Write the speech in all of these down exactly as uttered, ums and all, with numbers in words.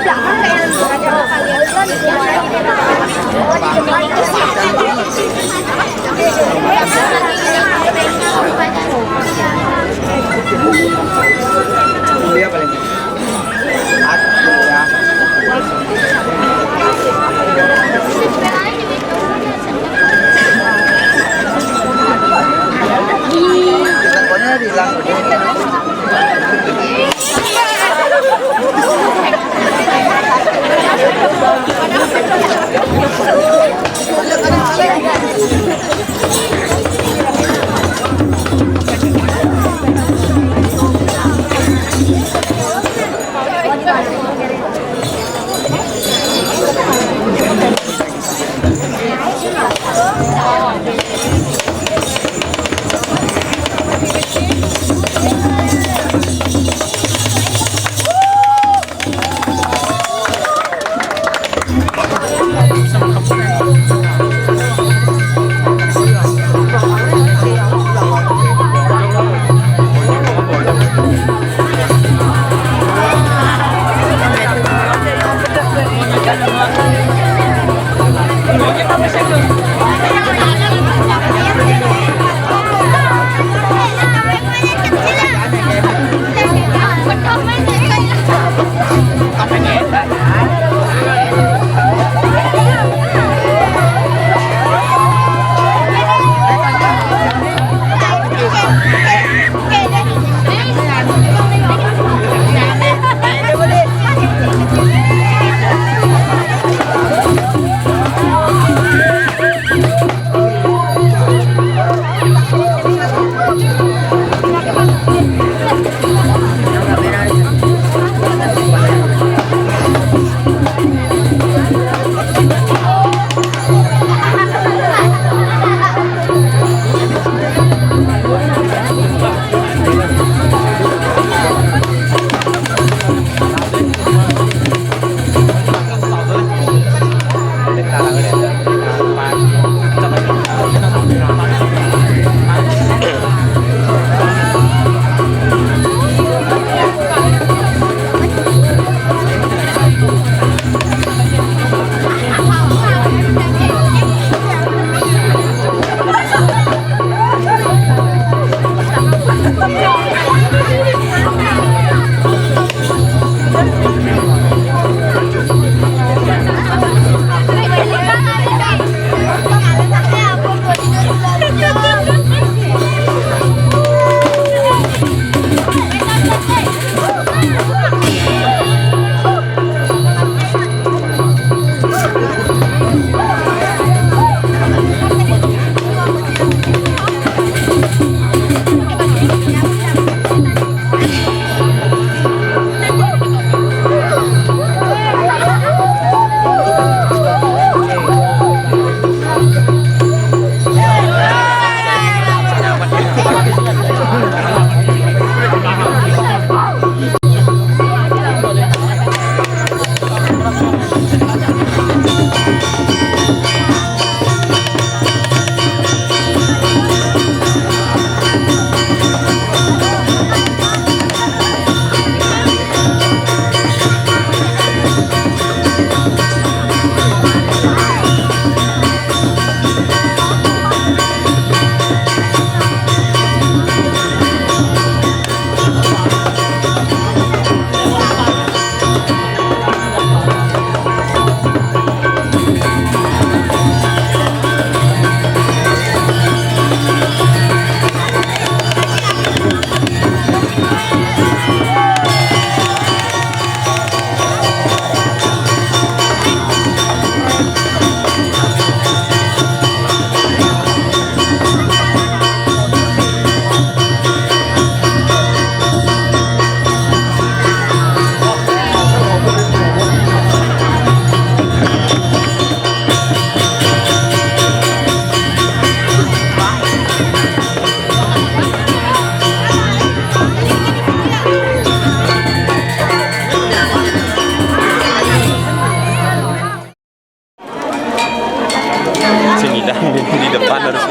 Dia paling. Aku ya. Pokoknya bilang. Sini dah, di depan harus.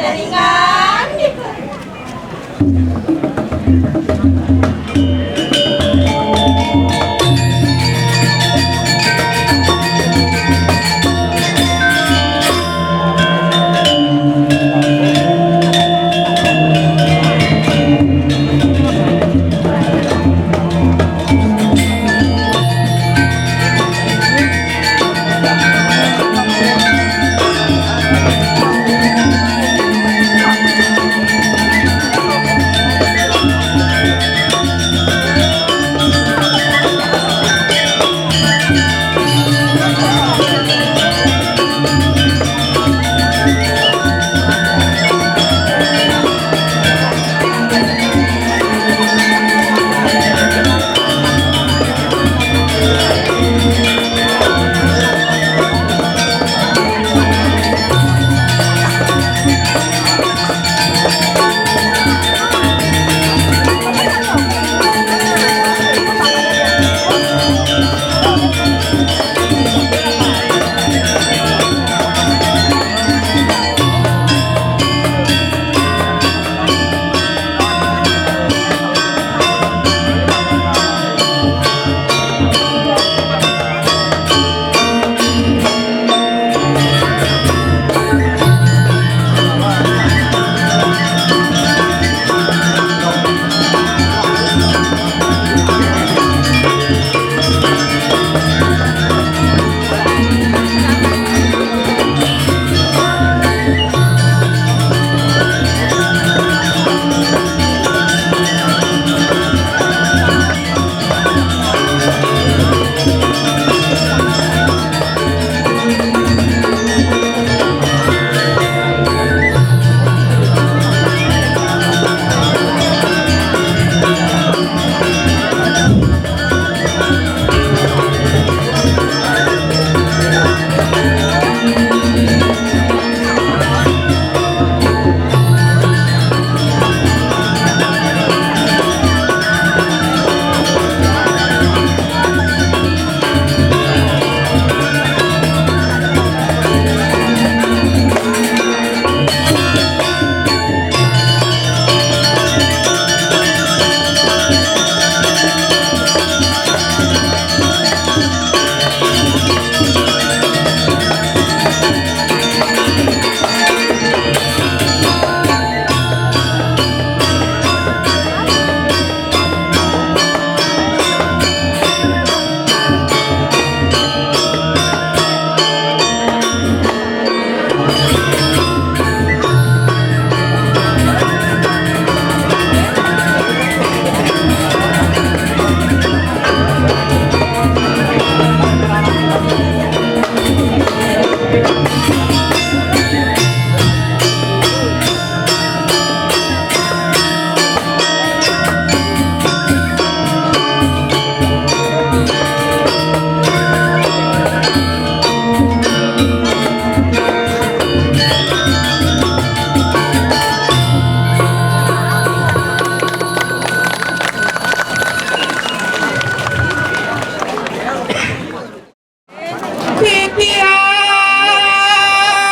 Ringan gitu.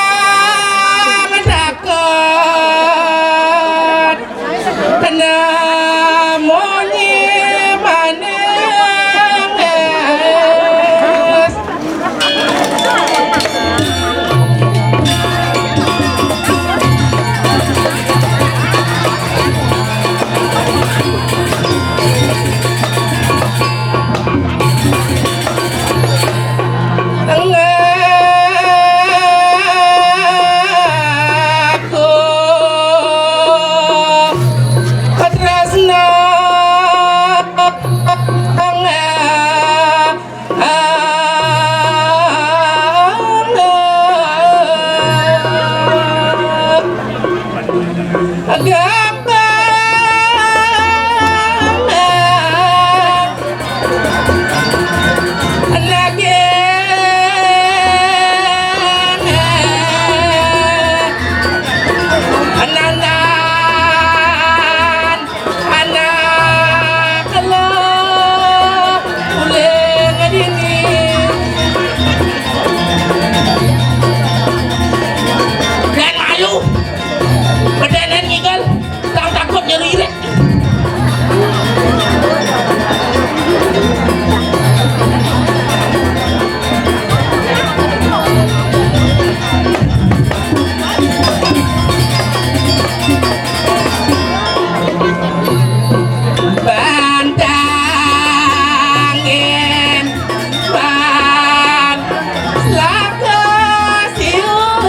Titiang takut kena munyi manis. Ngaku katresna gampang. Jangan malu. Nyeririk. Bantangin ban laga siung.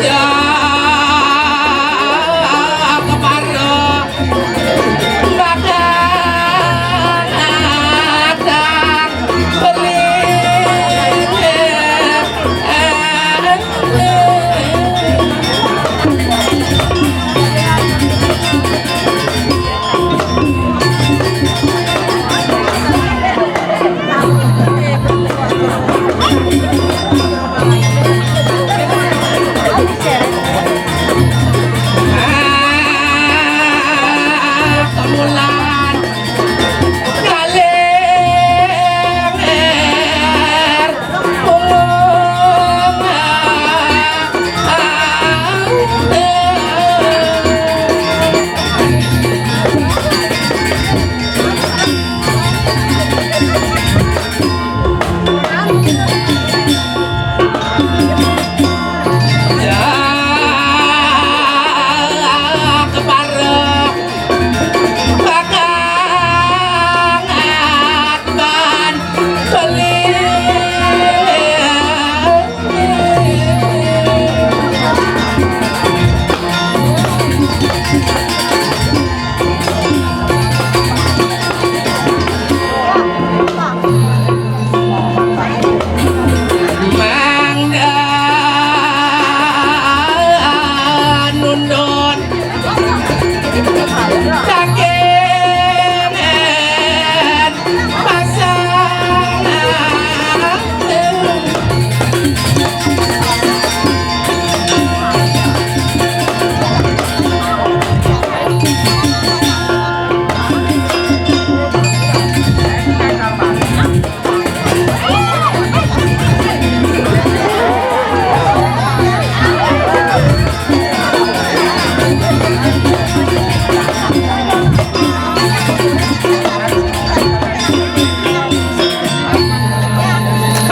Ya kepara bakal adang beli.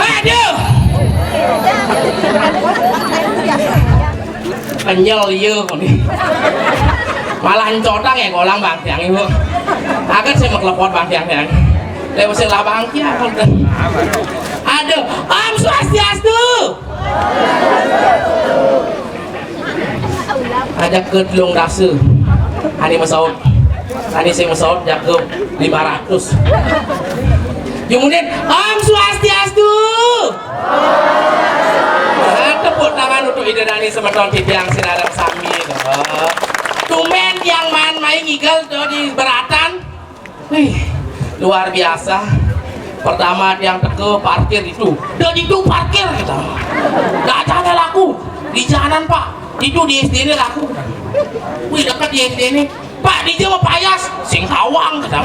Aduh. Kenyel iya kok nih. Malah encotang ya kolang bangkiang ibu. Akan saya meklepot bangkiang yang. Lewat sing lah bangkiang. Aduh, Om Swastiastu. Ada ke telung dasa. Ani masaut. Ani sing masaut jaga lima ratus. Kemudian Om Swastiastu. Nah, tepuk tangan untuk Ida Dani semeton titiang sinareng sami. Tumben tiang man mai ngigel to di beratan. Wih, luar biasa. Pertama tiang teka parkir itu. Dah itu parkir kita. Dah jalan laku. Di jalan, Pak. Itu di S D ini laku. Wih, dekat di S D ini. Pak, di dia payas. Sing tawang kita.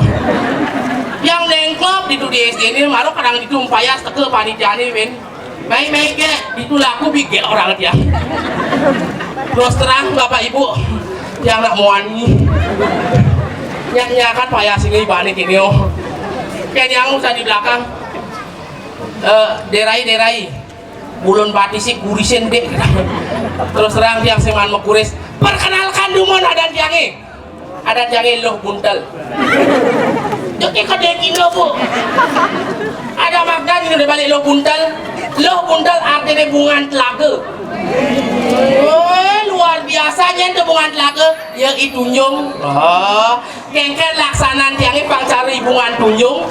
Yang nengklop itu di S D ini, maru kadang itu payas teka panitia ni, Win. Mai-mai ke, itu laku bigel orang dia. Terus terang Bapak Ibu, yang nak muani. Nyak nyakan payah sini balik ini oh. Kayak yang usah di belakang. Eh, derai derai. Bulun batis sih gurisin dek. Terus terang tiang seman mekuris. Perkenalkan dumun adan tiange. Ada jari Luh Buntel. Joki kade gino, Bu. Ada makna gino di balik Luh Buntel. Luh Buntel artinya bungan telaga. Oh, luar biasa nyen tuh bungan telaga. Ya i tunjung. Oh, kengken laksanan tiangnya pang cari bungan tunjung.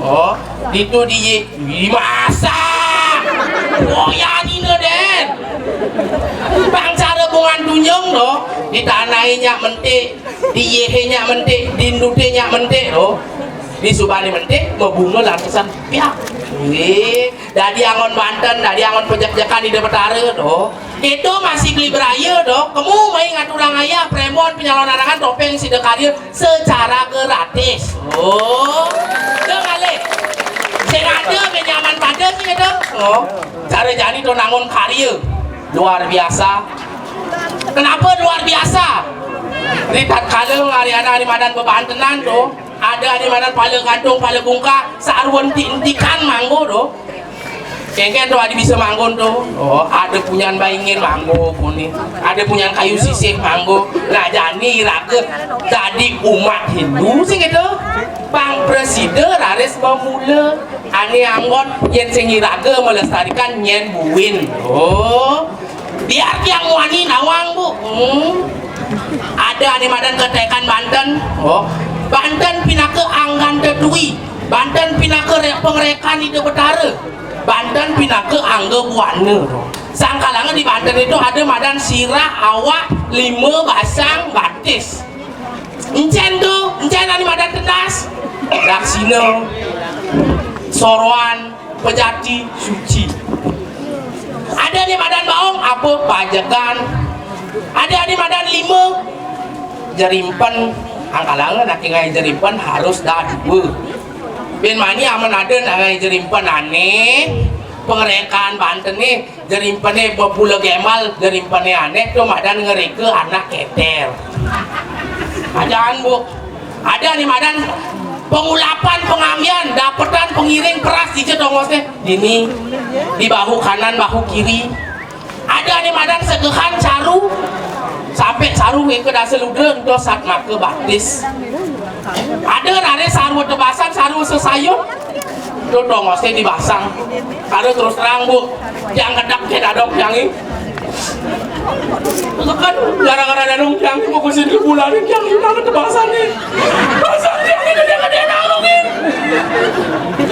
Oh, ditu di, di masa. Oh, ya nina den. Pang cara bungan tunjung no, di tanah nyak mentik, di yehe nyak mentik, di ndute nyak mentik no. Di subane mentik, bebunga lapisan piak. Wih, dadi angon banten, dadi angon pejek-jekan Ida Betara no. Itu masih beli beraya do. Kamu main ngaturang ayah, premon, penyalon arangan, topeng, sida karya secara gratis. Oh. Dah balik. Sing ada pinjaman pada sih itu. Oh. Cara jani to nangun karya. Luar biasa. Kenapa luar biasa? Di tatkala hari-hari madan bebantenan tu, ada hari madan pala gantung, pala bungka, sarwa enti-entikan manggo tu. Kengken tu ada bisa manggon tu. Oh, ada punyan baingin manggo pun ni. Ada punyan kayu sisih manggo. Nah, jani raga dadi umat Hindu sing itu. Pang presida raris bamula. Ane anggon yen sing iraga melestarikan nyen buin. Oh. Biar tiang wani nawang, Bu. Hmm. Ada ane madan ketekan banten. Oh. Banten pinaka anggan tetui. Banten pinaka re-, pengrekan Ida Betara. Banten pinaka angga buana. Sangkalanga di Banten itu ada madan sirah, awak, lima, basang, batis. Encen tu, encen ane madan tenas. Daksina, soroan, pejati, suci. Ada ane madan baong, apa, pajegan. Ada ane madan lima, jerimpen. Angkalanga nake ngae jerimpen harus dah dua. Bin mani amen ada nak ngae jerimpen ane, pengrekan banten ni, jerimpene bepula gembal, jerimpene aneh tu madan ngereka anak keter. Ajaan, Bu. Ada ni madan pengulapan, pengambian, dapetan, pengiring, peras, dija tongosne. Dini, di bahu kanan, bahu kiri. Ada ni madan segehan caru. Sampai caru ke dasa luda, ento sat maka batis. Ada nane sarwa tebasan, sarwa sesayun. Tu tongosne dibasang. Ada terus terang, Bu. Tiang kedek ke dadok tiang ni. Tekan gara-gara dadong tiang ni, Bu, kusin ke bulan ni, tiang ni nang tebasan ni. Basang tiang ni gede-gede nang ni.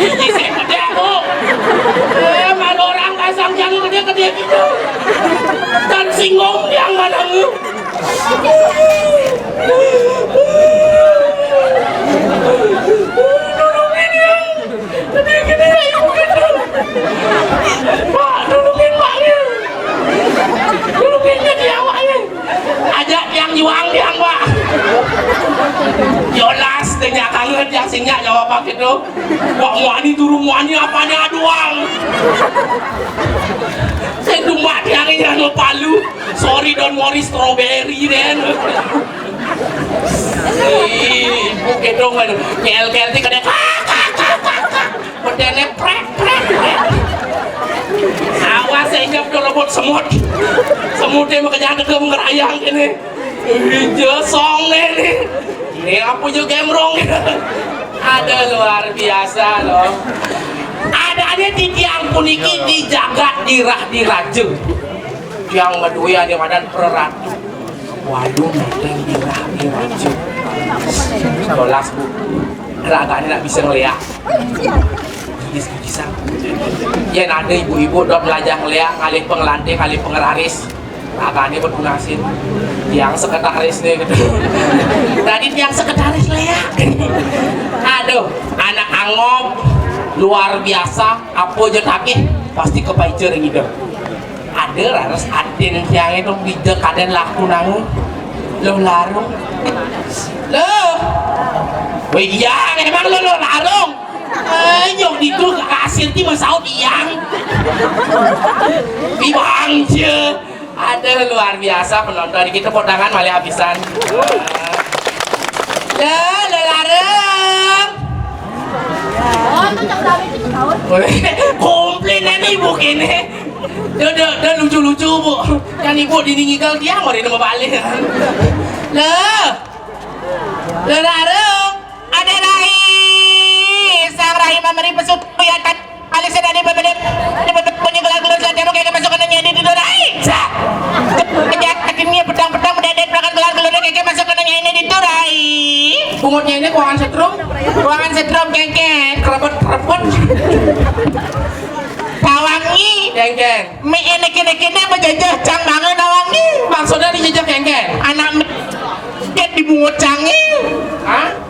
Ini saya gede, Bu. Eh, malu orang basang tiang ni gede-gede gitu. Dan singgung tiang mana ni. Nulungin, Yang. Gede-gede, ayo, gede. Pak, nulungin, Pak, ya. Nulungin jadi awak, ya. Ajak tiang juang, tiang, Pak. Yolas, tanya kangen, tiang sinyak jawab apa gitu. Wak muani, turu muani, apanya doang. Saya tumbak tiang ini anu palu. Sorry, don't worry, strawberry, den. Ih, ibu kedong kan. Kel-kel ti kena. Bedene prek, prek, prek. Awas, saya injak tu rebut semut. Semut dia makanya degem ngerayang ini. Ija song ni. Ni apa je gemrong. Ada luar biasa loh. Adanya titiang puniki di jagat dirah diraja. Tiang madue ada madan preratu. Walu meteng dirah diraja. Sebelas, Bu. Ragane nak bisa ngeliat. Gigis-gigisan. Yen ada ibu-ibu dot melajah ngeliat, ngalih pengelanting, ngalih pengeraris. Katanya bertunasin. Tiang sekretaris nih gitu. Tadi tiang sekretaris lah ya. Aduh, anak angop luar biasa. Apa je tagih pasti kepaica ring ida. Ada raras adin tiang itu bija kaden laku nangu. Lo larung. Lo. Weh, iya, emang lo, lo larung. Eh, nyok ditu kasir ti masaut iyang. Di bangsa. Ada luar biasa penonton. Kita tepuk tangan malih abisan. Dah, dah larang. Komplain ni ibu kini. Dah, dah, dah lucu-lucu, Bu. Kan ibu dini ngigal dia, mari nama balik. Lah. Dah larang. Ada rai, sang rai mameri pesutu ya tan. Alis ada di bebede, di bebede punya gelar gelar saja mau kayak masuk ke nanya ini di rai. Cak. Kerja hatinya petang petang mendadak belakang gelar gelar kayak masuk ke nanya ini di rai. Bungutnya ini kuangan setrum. Kuangan setrum kengkeng. Kerepet kerepet. Tawangi. Kengkeng. Mi ini kini kini menjajah cang bangun tawangi. Maksudnya dijajah kengkeng. Anak mi ket di bungut cangi. Hah?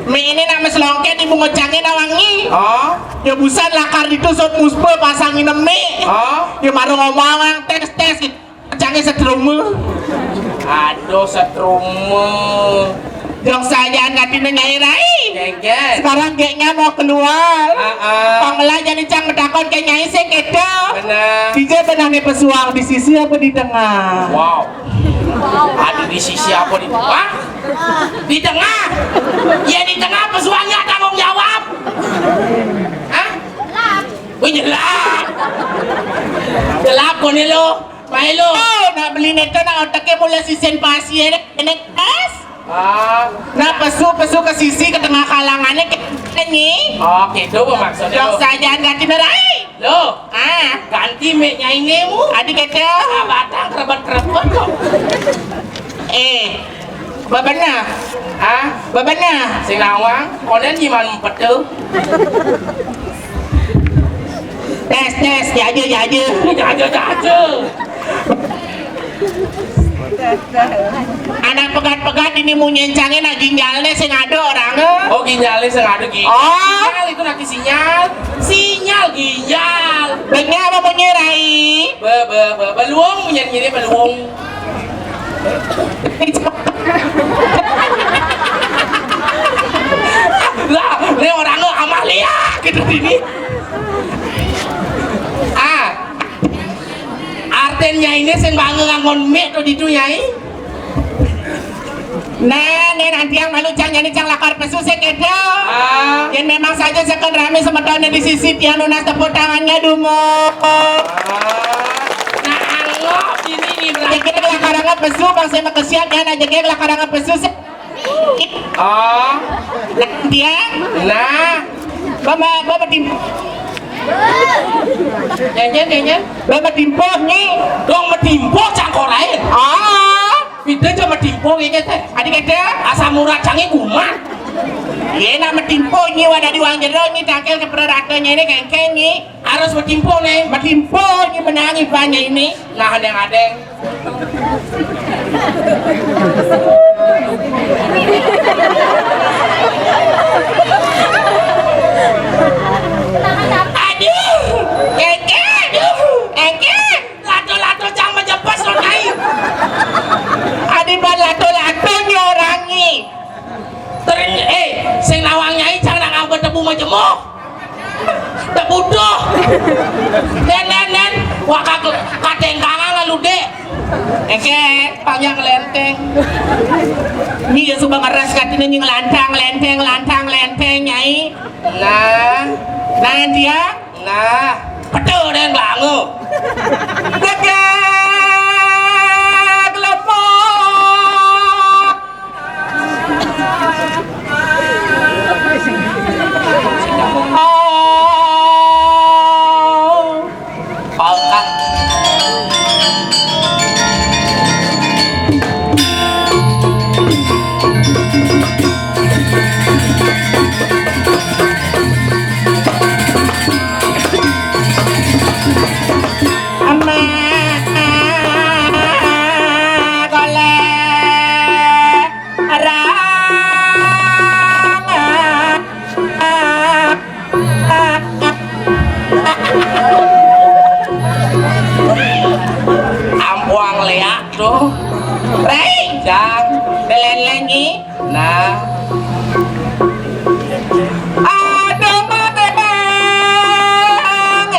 Mi ini nak meselongket di bungut cangi tawangi. Oh. Ya busan lakar ditu sot muspe pasangin mi. Oh. Ya marung omong tes tes gitu. Cangi setruma. Aduh, setruma. Dong sajaan katine Nyai Rai. Sekarang kayaknya mau keluar. Heeh. Pang melah jani cang matakon ke Nyai sing keto. Bener. Dija benehne pesuang, di sisi apa di tengah? Wow. Aduh, di sisi apa di tengah? Di tengah. Ya, di tengah pesuangnya tanggung jawab. Hah? Wih, gelap. Gelap kone lo. Mai lo. Oh, nak beli neta nak otake mula sisen pasien. Enek es. Ah, nak pesu-pesu ke sisi ke tengah kalangannya ke Nyi. Oh, gitu maksudnya. Dong sajaan ganti nerai. Lo. Ah, ganti mek Nyai nemu. Adi kata. Ah, batang kerebet-kerebet kok. Eh, babana. Ah, babana. Sing nawang, konen gimana petu? Tes, tes, jaja, jaja. Jaja, jaja. Anak pegat-pegat ini munyen cange nak ginjalne sing ada orang. Oh, ginjalne sing ada, ginjal. Oh. Ginjal itu nak sinyal. Sinyal ginjal. Bener apa munye, Rai? Be, be, be, beluong, munyen gini beluong. Lah, ini orangnya Amalia gitu ini. Ah. Artinya ini sing bangun ngangon mik to ditu, Nyai. Nah, nih nanti yang malu cang, ini cang lakar pesu sekedo. Ah. Yang memang saja second rame semetonnya di sisi tiang nunas tepuk tangannya dulu. Ah. Nah, anggap ini nih berarti. Jadi kita lakar anggap pesu, bang saya makesian ya, nah jadi lakar anggap pesu. Oh. Nah, dia. Nah. Bama, bama tim. Nyanyi, nyanyi. Bama timpoh ni. Dong matimpoh cangkor lain. Ah. Beda aja matimpoh ini teh. Adi kata. Asam urat cange kuman. Ye nak matimpoh ni wadah di wang jero ni tangkel ke peradatannya ini kengkeng ni. Harus matimpoh ni. Matimpoh ni menangi banyak ini. Nah, adeng-adeng. Aduh, keke, aduh, keke. Lato-lato cang majepes lo, Nyai. Adi ban lato-lato ni orang ni. Terus, eh, sing nawang Nyai cang nang anggo tebu majemuk. Tebu tuh. Den, den, den. Wah, kak, katengkangan lalu, Dek. Eke, panjang lenteng. Ini ya suba ngeres katanya nying lantang, lenteng, lantang, lenteng, Nyai. Nah. Nah, dia. Nah, betul dan bangu. Tegak lemah. Oh. Palkan. Ampuang leak tuh. Rei, jang, belen lagi. Nah. Aduh, mati, Bang.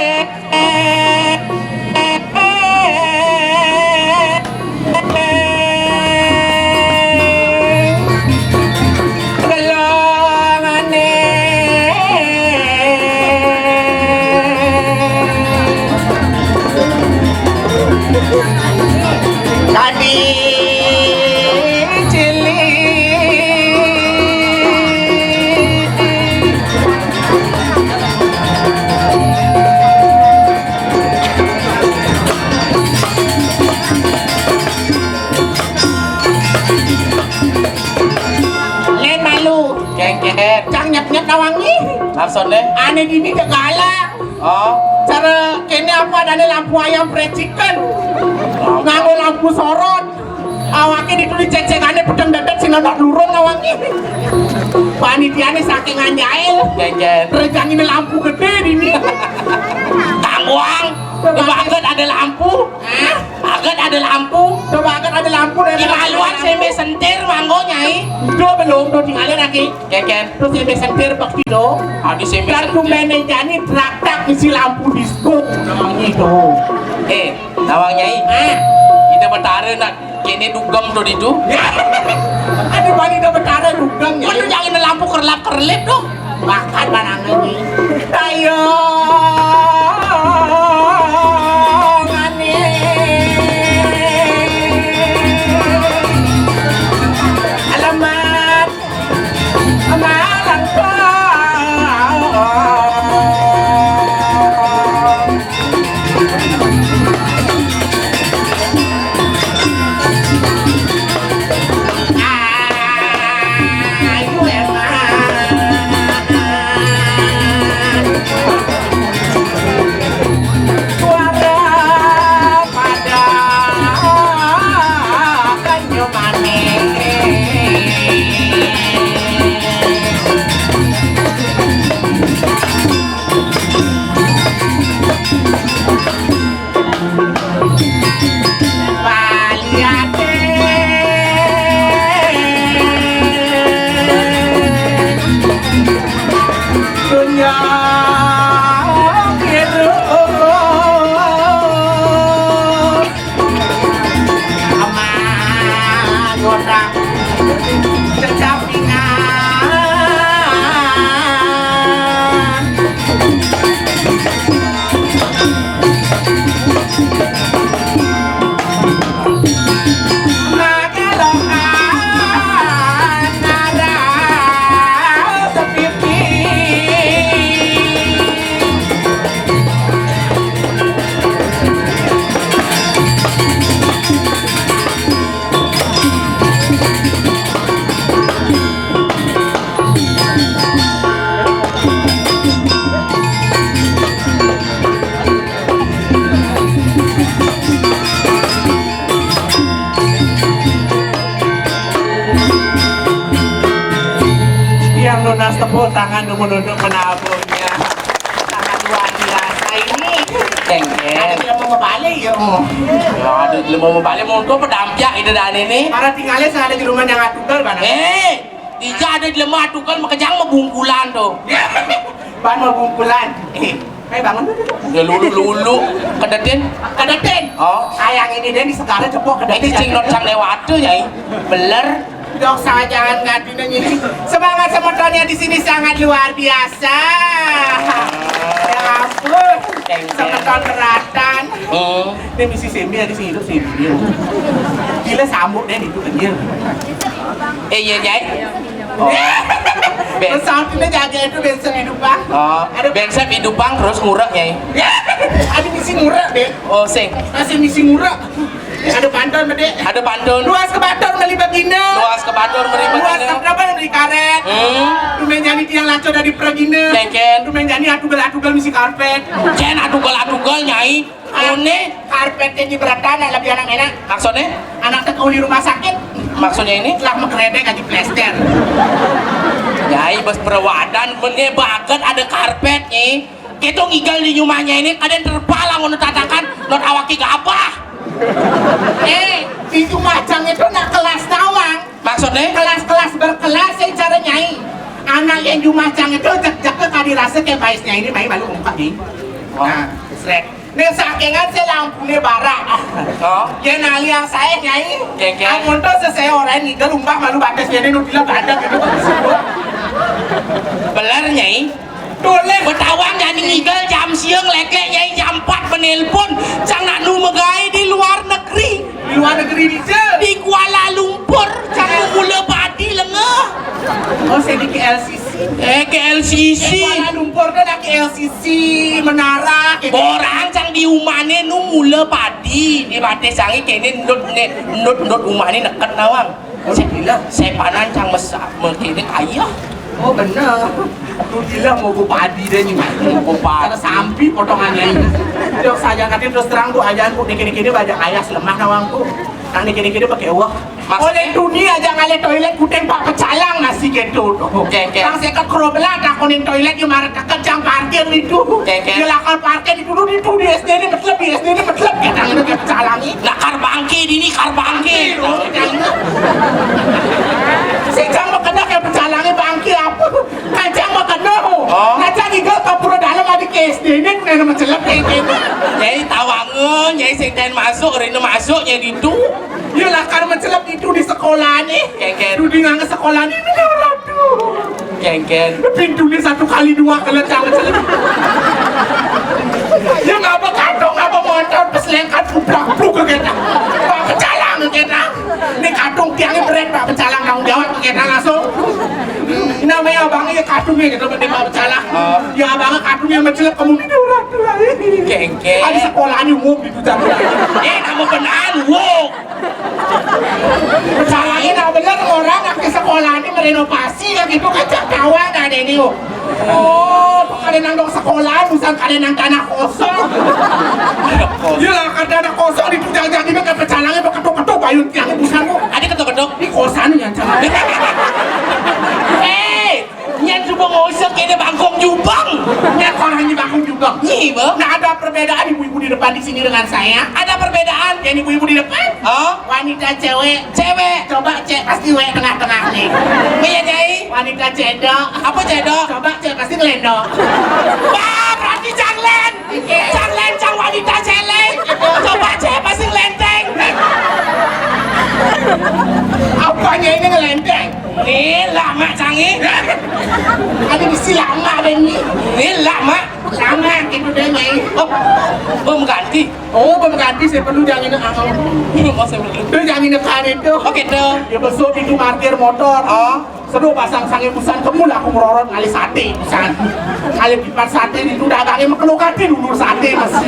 Gelongane. Tadi cilik. Len malu. Kengket. Cang nyet-nyet nawang nih. Maksudnya? Ane dini kegala. Oh. Cara kene apa adane lampu ayam fried chicken. Nganggo lampu sorot. Awake ditulis cecengane pedang dadat sing ana lurung awake. Panitiane saking anjail. Jajan. Rejangine lampu gede dini. Tangguang. Coba. Di baget ada lampu. Hah? Baget ada lampu. Coba kan ada lampu dari. Di maluan sembe sentir manggo, Nyai. Belum, tuh tinggalin lagi. Kénkén. Terus yang sentir pasti dong. Ada sing Dan tuh main jani traktak isi lampu disko. Nah, gitu. Eh, Nawang Nyai. Ah. Ida Betara nak kéné dugem tuh ditu. Ada bani Ida Betara dugem, Nyai. Waduh, jangan lampu kerlap-kerlip tuh. Makan barang ini. Tayo, manis. Alamat. Alamat. Yang nunas tepuk tangan dulu untuk penabuhnya. Sangat luar biasa ini. Kénkén. Ada yang mau balik ya, oh. Ya, ada yang mau balik, mau tuh pedampiak itu dan ini. Para tinggalnya saya ada di rumah yang atugal, mana? Eh, Ija ada jelema tukang makejang mabungkulan tuh. Ban mabungkulan. Eh, ayo bangun dulu. Ya lulu-lulu. Kedetin. Kedetin. Oh. Sayang ini deh di segala cepok kedetin. Ini cing not cang lewat tuh, Nyai. Beler. Dok, saya jangan ngadina ini. Semangat semetonnya di sini sangat luar biasa. Ya ampun. Ceng, ceng. Semeton beratan. Hmm. Ini misi semi ada sih hidup semi. Gila sambut deh itu kenyal. Eh, iya, Nyai. Oh. Bén. Pesawat ini jaga itu bensin hidup, Bang. Oh, ada bensin hidup, Bang, terus ngurek, Nyai. Ada misi ngurek, deh. Oh, sing. Masih misi ngurek. Ada pantun, Dek. Ada pantun. Luas ke batur meli bagina. Luas ke batur meli bagina. Luas ke batur meli karet. Hmm. Tumen jani tiang laco dari pragina. Kénkén. Tumen jani atugal-atugal misi karpet. Cén atugal-atugal, Nyai. Ané karpétnya di beratan, anak lebih anak enak. Maksudnya? Anak teka di rumah sakit. Maksudnya ini? Telah menggeredek aja plester. Nyai bes perawadan, bené banget ada karpétnya. Kita ngigal di rumahnya ini, kadén terpalang untuk tatakan, not awaki gabah. Eh, di rumah cang itu nak kelas nawang. Maksudnya? Kelas-kelas berkelas, saya cara nyai. Anak yang di rumah cang itu jek-jek ke kadi rasa kayak baisnya ini, main malu muka di. Oh. Nah, srek. Nih sakingan saya lampunya bara. Oh. Ya naliang saya nyai. Kénkén. Amun tuh sesuai orang ini, gelumbang malu batasnya ini, nutila badak gitu. Beler, Nyai. Tuh, Lek. Betawang jani ngigal jam siang, Lek, Lek, Nyai jam empat menelpon. Cang nak nu megai di luar negeri. Di luar negeri di je. Di Kuala Lumpur, cang nu mula padi lengeh. Oh, saya di K L C C. Eh, K L C C. Eh, Kuala Lumpur tuh ada K L C C, menara, gitu. Orang cang di umane nu mula padi. Di batis sangi kene ndut ne, ndut, ndut umane neket nawang. Oh, gila. Sepanan cang mesak, mengkini kaya. Oh, bener. Tuh gila mau gue padi deh nih. Mau gue padi. Ada sampi potongannya ini. Dok, saya kata terus terang tuh, ajaan kok dikini-kini banyak ayas lemah nawang tuh. Nang dikini-kini pakai uang. Maksudnya? Oleh dunia aja ngalih toilet kuting pak pecalang nasi gitu. Oke, oke. Bang saya ke kerobelan, tak kuning toilet, gimana kejang parkir itu. Oke, oke. Dia lakar parkir itu dulu, itu di S D ini metlep, di S D ini metlep, kita ini kayak pecalang ini. Nah, karbangke di ini, karbangke. Iya, iya. Saya jangan Mecelep kayak gitu. Nyai tawangun, nyai sing ten masuk, rene masuk, nyai ditu. Ya lah, kan mecelep itu di sekolah nih. Kengken. Dudingan ke sekolah nih, ini orang tuh. Kengken. Pintunya satu kali dua kena cang mecelep. Ya nggak apa kantong, nggak apa motor, pas lengkat, pluk, pluk ke kita. Pak pecalang ke kita. Ini kantong tiangnya berat, Pak pecalang tanggung jawab ke kita langsung. Namanya abangnya ya kantongnya gitu, penting Pak pecalang. Oh. Ya abangnya kantongnya mecelep, kamu ini orang tuh. Kengken. Ada sekolah ini umum gitu, Cang. Eh, nama benar, wo. Pecalangnya nak bener orang nak ke sekolah ini merenovasi ya gitu kan, cak kawan ada ini, wo. Oh, kada nang dong sekolah, bukan kada nang tanah kosong. Iya lah, kada tanah kosong di tujang jadi kan pecalangnya beketuk-ketuk, bayun tiang bukan, wo. Ada ketuk-ketuk? Di kosan ya, Cang. Eh, nyan coba ngosok ini bangkong jubang. Nyan orang ini bangkong jubang. Nih, Bang. Nah, ada perbedaan ibu-ibu di depan di sini dengan saya. Ada perbedaan? Yang ibu-ibu di depan? Oh? Wanita cewek. Cewek. Coba cek, pasti we tengah-tengah nih. Iya, Nyai. Wanita cedok. Apa cedok? Coba cek, pasti ngelendok. Wah, berarti cang len. Iya. Cang len, cang wanita celeng. Coba cek, pasti ngelenteng. Apanya ini ngelenteng? Nih, lama canggih. Ada di si lama deh nih. Nih, lama. Lama gitu deh, Nyai. Oh, belum ganti. Oh, belum ganti, saya perlu jangan ini, ah. Belum, oh, saya belum. Tuh, jangan ini kan itu. Oke, tuh. Ya, besok itu parkir motor. Oh. Seru pasang sange busan, kamu lah aku merorot ngalih sate busan. Ngalih pipan sate itu dagangnya mekelukati dulu sate masih.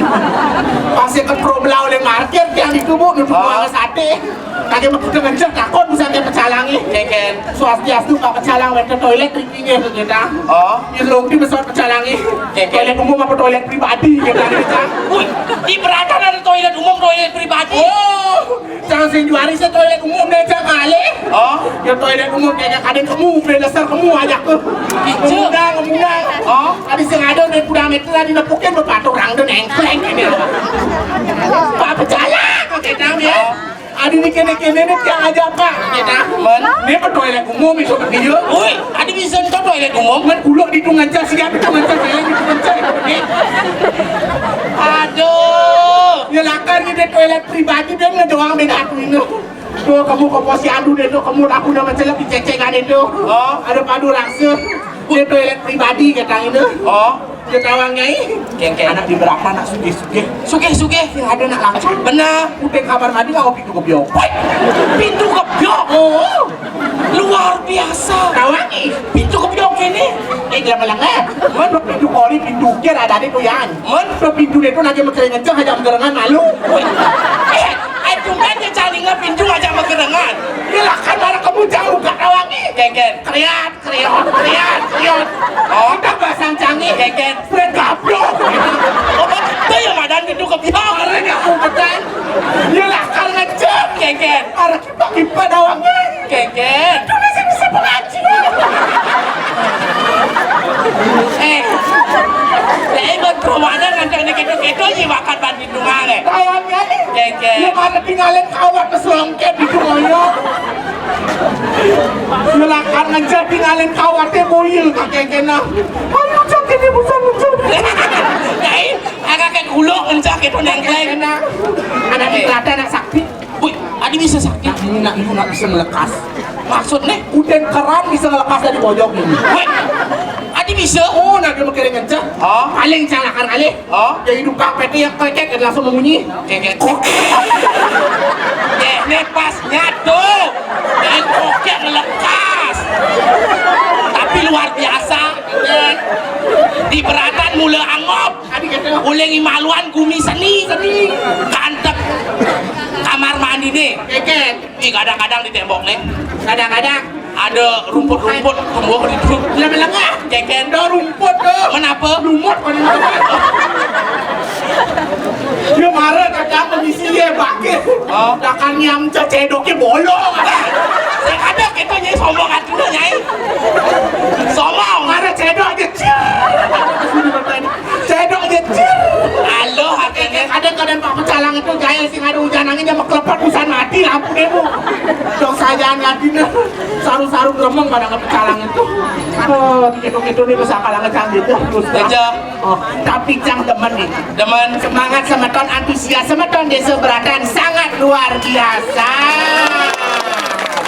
Pas ke pro belau oleh markir yang itu, Bu, nutup Oh. Sate. Kagak begitu ngencet, takut busan dia pecalangi. Keken. Swastiastu, Pak pecalang, wet ke toilet, drinking ya, kita. Oh. Ya, lo di pesawat pecalangi. Keken. Toilet umum apa toilet pribadi, kita, kita. Wih, di Beratan ada toilet umum, toilet pribadi. Oh, jangan sing juari saya toilet umum deh, jangan kali. Oh. Ya, toilet umum kayaknya kadang kamu, dasar kamu aja ke. Gitu. Ngundang, ngundang. Oh. Ada sing ada, naik kuda meter, ada nepukin, bapak orang tuh nengkleng ini. Pak pecalang, kita ya. Oh. Adi ni kene-kene ni tiang aja, Pak. Kita. Men. Ni apa toilet umum itu dia? Oi, adi bisa ntar toilet umum? Men, kuluk di tungan jas, siap di tungan jas, saya di tungan jas, ni. Aduh. Ya, lakar ni dia toilet pribadi, dia ngedoang beda aku ini. Tuh, kamu ke posyandu deh tuh, kamu aku nama celep di cecengan itu. Oh. Ada padu rasa. Dia toilet pribadi, kata ini. Oh. Dia tawang, Nyai. Kengkeng. Anak di berapa, anak sugih-sugih. Sugih-sugih. Sing ada nak langsung. Benar. Udah kamar mandi, nggak pintu kebiok. Woi, pintu kebiok. Oh. Luar biasa. Tawang, ih. Pintu kebiok ini. Eh, dia melengah. Mana pintu kori, pintu kir ada di tuyan. Mana pintu dia tuh nanti mencari ngecek aja menggerengan malu. Woi. Eh, eh, tumben dia cari nggak pintu aja menggerengan. Ini lah kan, mana kamu jauh, gak tawang, ih. Kengkeng. Kriat. Kriot, kriat, kriot. Oh. Kita bahasa canggih. Keket. Fred gablok. Oh, itu yang madan pintu kebiok. Orang yang umpetan. Iya lah, karena cek. Keket. Karena kita kipa dawangnya. Keket. Itu bisa, bisa pengaji. Eh. Saya ikut Ramadan ngajak ini gitu-gitu, nyiwakan ban pintu mana. Dawangnya nih. Keket. Dia mana tinggalin kawat keselongket di Kumoyo. Silakan ngencet ngalin kawate boil kakek kena. Ayo, cak, ini bukan lucu. Nyai, agak kayak gulung ngencet gitu, nengkleng. Kena. Anak Eh. Rata, anak sakti. Wih, adi bisa sakti. Nak, ini nak, ini nak bisa melekas. Maksudnya? Udah keran bisa ngelekas dari pojok ini. Wih, adi bisa. Oh, nak dia mikirin ngencet. Oh. Paling calakan kali. Oh. Jadi duka peti yang kocek langsung membunyi. Keket. Kok. Eh, ini pas nyatu. Ini kokek lekas. Tapi luar biasa. Di Beratan mula angop. Tadi kata Uling imaluan gumi seni. Seni. Kantep kamar mandi nih. Keket. Ih, kadang-kadang di tembok nih. Kadang-kadang. Ada rumput-rumput tumbuh di itu. Lama-lama. Keken. Ada rumput tuh. Kenapa? Lumut, mana lumut? Dia marah, kata apa misi dia, pakai. Oh. Takkan nyam cecedoknya bolong. Saya kata kita, Nyai, sombong hati, Nyai. Sombong. Marah cedok aja, ciar. Cedok aja, ciar. Halo, akhirnya. Kadang-kadang Pak Pecalang Itu jaya sing ada hujan angin, dia meklepet, usan mati lampu deh, Bu. Dong, sajaan ngadina. Saru-saru gremeng pada ngepecalang itu. Oh, gitu-gitu nih, besar kalah ngecang gitu. Aja. Oh, tapi Cang demen nih. Demen. Semangat semeton, antusias semeton, Desa Beratan sangat luar biasa.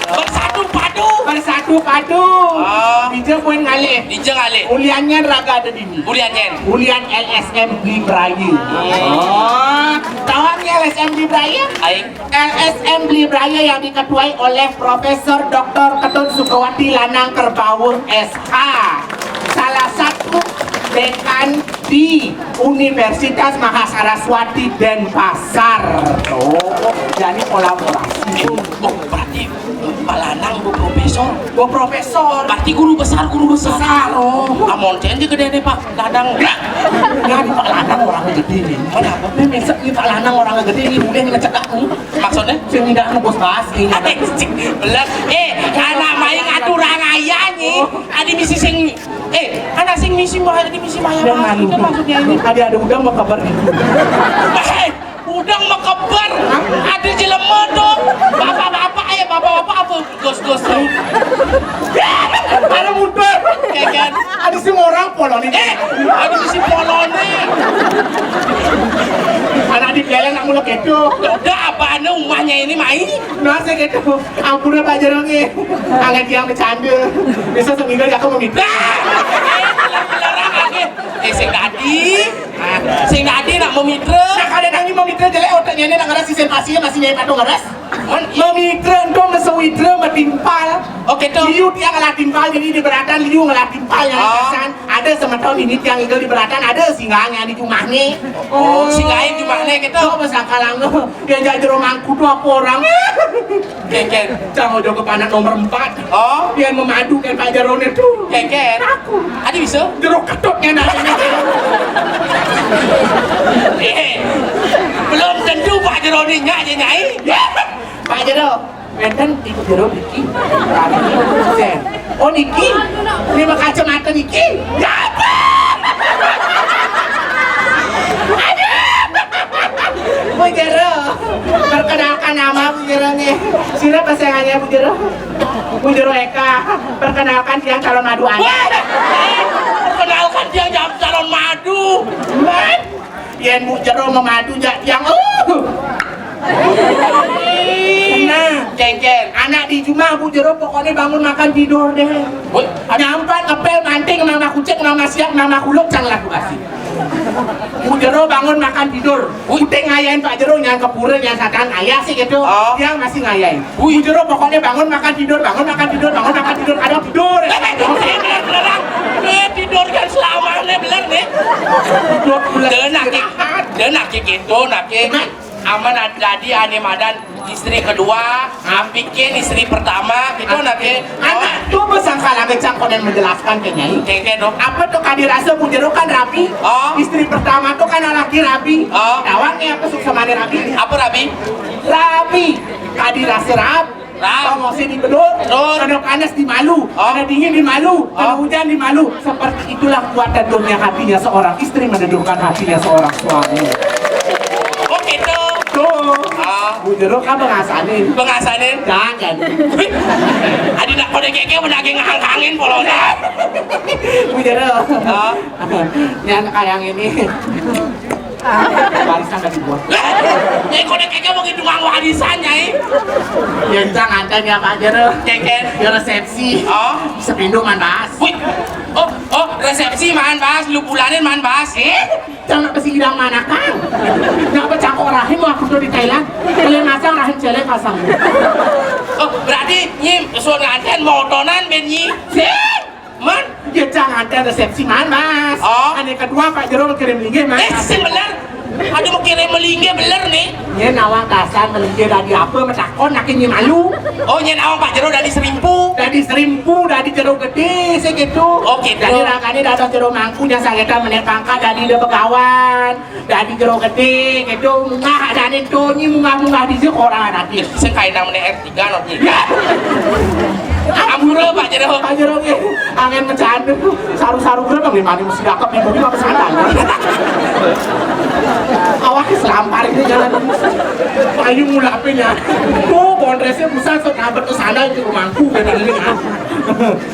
Bersatu padu. Bersatu padu. Ah. Dija pun ngalih. Dija ngalih. Uliannya raga ada di Ulian nyen. Ulian L S M Bli Braya. Oh, tawang L S M Bli Braya? Aing. L S M Bli Braya yang diketuai oleh Profesor Doktor Ketut Sukawati Lanang Kerbauh S H. Salah satu dekan di Universitas Mahasaraswati Denpasar. Oh, jadi kolaborasi. Oh, berarti Pak Lanang, Bu Profesor. Bu Profesor. Berarti guru besar, guru besar. Besar, oh. Amun cen gedé nih, Pak Dadang. Nah, di Pak Lanang orang gedé nih. Mana apa? Ini misal di Pak Lanang orang gedé nih, boleh ngecekak nih. Maksudnya? Sing tidak ngebos bahas nih. Belas. Eh, anak main aturan ayah nih. Adi misi sing, eh, anak sing misi mah, adi misi mah. Jangan lupa. Maksudnya ini. Tadi ada udah mau kabar nih. Eh, Udang mekeber, ada jelema tuh. Bapak-bapak, eh, bapak-bapak apa? Gos-gos. Ada muter. Kayak kan? Ada si orang poloni. Eh, ada si poloni. Anak di jalan nak mulai kedo. Udah, apa anu umahnya ini, Mai? Nasi kedo. Ampun ya, Pak Jerong, ya. Angkat yang bercanda. Bisa seminggu ya, aku mau minta. Eh, sing dadi. Sing dadi nak memitra. Nak ada nangis memitra jelek, otaknya ini nak ngeras, si sensasi masih nyai patung ngeras. Memitra ento mesewitra metimpal. Oke, tuh. Liu tiang ngelah timpal, jadi di Beratan liu ngelah timpal yang kesan. Ada semeton ini tiang igel di Beratan, ada singgahnya di jumah nih. Oh, singgahin jumah nih gitu. Tuh, besar kalang. Yang jadi jero mangku tuh apa orang? Kéngkén. Cang ojo ke panak nomor empat. Oh. Yang memadukan Pak Jero nih tuh. Kéngkén. Aku. Adi bisa? Jero ketutnya nanya. Eh, belum tentu Pak Jero ini nyak aja nyai. Pak Jero, wénten Ibu Jero niki. Sen. Oh niki, ini mah kacamata niki. Ya apa? Bu Jero, perkenalkan nama Bu Jero nih. Sira pasangannya Bu Jero. Bu Jero Eka, perkenalkan tiang calon madu anyar. Perkenalkan tiang jam calon madu. Yén Bu Jero memadu jak tiang. Uh. Nah, kéngkén. Anak di jumah Bu Jero pokoknya bangun makan tidur deh. Woi, nyampat ngepel manting, nama kucing, nama siap, nama kuluk, cang laku kasih. Bu Jero bangun makan tidur. Woi. Udah ngayain Pak Jero, nyang kepura, nyang satan, ayah sih gitu. Oh. Dia masih ngayain. Woi. Bu Jero pokoknya bangun makan tidur, bangun makan tidur, bangun makan tidur, ada tidur. Eh, tidur kan selama ini bener nih. Tidur bener. Dia naki, dia naki gitu, naki. Aman ada tadi ane madan istri kedua, ampikin istri pertama, gitu naki. Anak tuh besangka lagi cangkonan menjelaskan ke nyai. Kéngkén dong. Apa tuh kadi rasa Bu Jero kan rabi? Oh. Istri pertama tuh kan laki rabi. Oh. Tawang ya apa suksamane rabi? Apa rabi? Rabi. Kadi rasa rab. Rab. Pangosé di bedul. Bedul. Kena panas di malu. Oh. Kena dingin di malu. Kena hujan di malu. Seperti itulah kuat dan lemahnya hatinya seorang istri menundukkan hatinya seorang suami. Oh gitu. Tuh. Ah. Bu Jero kan pengasanin. Pengasanin? Jangan. Adi nak kode keke udah lagi ngangkangin polona. Bu Jero. Ah. Yang kayak ini. Barisan dari gua. Nyai kode keke mau ngitung warisan, Nyai. Ya, cang anten ya, Pak Jero. Kéngkén. Ya, resepsi. Oh. Sepindu man bahas. Wih. Oh, oh, resepsi man bahas, lu bulanin man bahas. Eh? Cang nak besi idang mana, Kang? Nak pecah kok rahim waktu itu di Thailand. Kalian masang rahim celek pasang. Oh, berarti nyi suruh nganten motonan ben nyi. Sih? Man, ya jangan ada resepsi man, Mas. Oh. Ane kedua Pak Jero kirim linggih, Mas. Eh, sing bener. Aduh, mau kirim linggih bener nih. Nyén awang kasar melinggih dari apa metakon, makin nyé malu. Oh, nyén awang Pak Jero dari Serimpu. Dari Serimpu, dari Jero Gedé, sih gitu. Oh, gitu. Dari ragane dari Jero Mangku, yang sakit menek pangkat dari Begawan. Dadi Jero Gedé, gitu, mungah, ada nih tuh, ini mungah-mungah di sini orang nanti. Sing kain nang meneh R tiga no, Nyi. Ya. Ampura, Pak Jero. Pak Jero nggih, angin mencandu. Saru-saru gerem nggih mari mesti dakep ibu iki apa sana. Awake selampar ini jalan. Ayo mulape ya. Tuh, kontresnya pusat sok ngabet ke sana itu rumahku, kata ini.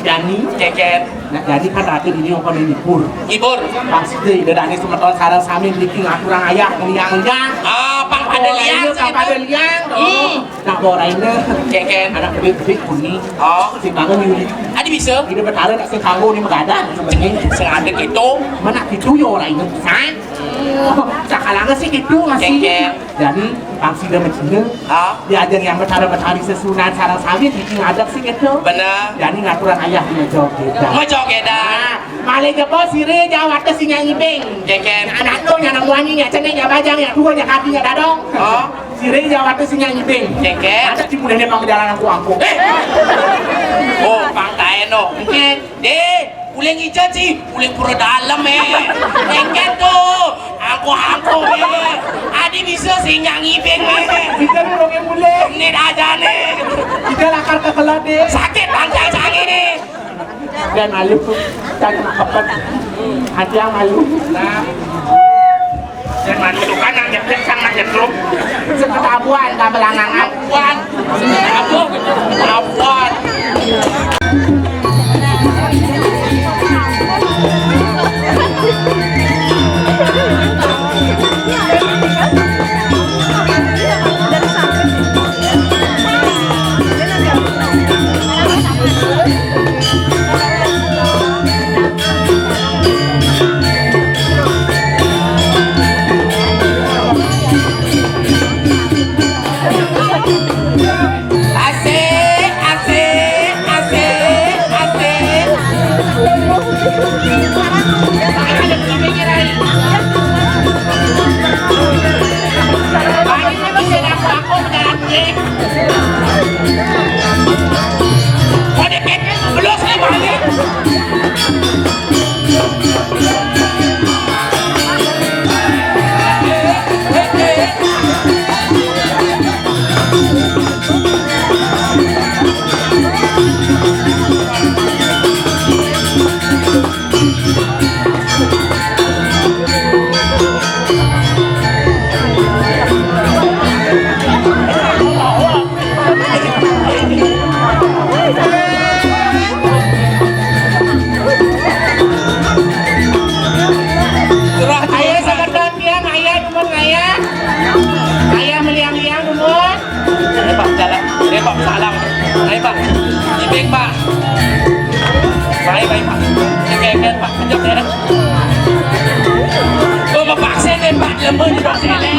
Jani, Ceket. Nah, jadi kan ratu ini apa nih, libur? Libur. Pasti dadane semeton sareng sami mriki ngaturang ayah ngliang-ngliang. Ah, pang pada liang, pang pada liang. Hmm. Nah, ora ini. Ceket. Anak gede-gede kuning. Oh. Sing kanggo nyuri. Adi bisa? Ini betara nak sing kanggo ini megadan sebenarnya. Sing ada gitu. Mana gitu ya ora ini. Hah? Oh, sakalanga sih gitu masih. Ceket. Jadi, pang sida mecina. Ah. Diajeng yang betara-betari sesunan sareng sawit iki ngadeg sih gitu. Bener. Jadi ngaturan ayah di meja kita. Meja kita. Nah, malih jebos sire jawate sing nyanyi bing. Ceket. Anak tuh nyanang wani ya cene ya bajang ya dua ya kaki ya dadong. Oh. Sire jawate sing nyanyi bing. Ceket. Ada di mulai pang jalan aku angkung. Eh. Oh, pang taeno. Oke. Deh, uling ijo ci, uling pura dalem eh. Engken tuh, angko-angko eh. Adi bisa sing nyanyi bing eh. Bisa nulungin mulai. Ini aja nih. Kita lakar ke kelat deh. Sakit pantai sangi nih. Dan malu, dan kepet. Hati yang malu. Nah. Dan masih tukang nang jeblek sang nang jeblok. Seketabuan tak belanangan. Buan. Apa? Awan. Asik, asik, asik, asik. Kode kete, belum saya balik. Ayo, sekedar dia, ayah, dumun, ayah. Ayah, meliang-liang, dumun. Ini, Pak, jalan. Ini, Pak, salam. Ayo, Pak. Ibing, Pak. Baik, baik, Pak. Oke, oke, Pak. Kejap, ya. Oh, Pak, sini, Pak. Lembut, Pak, sini.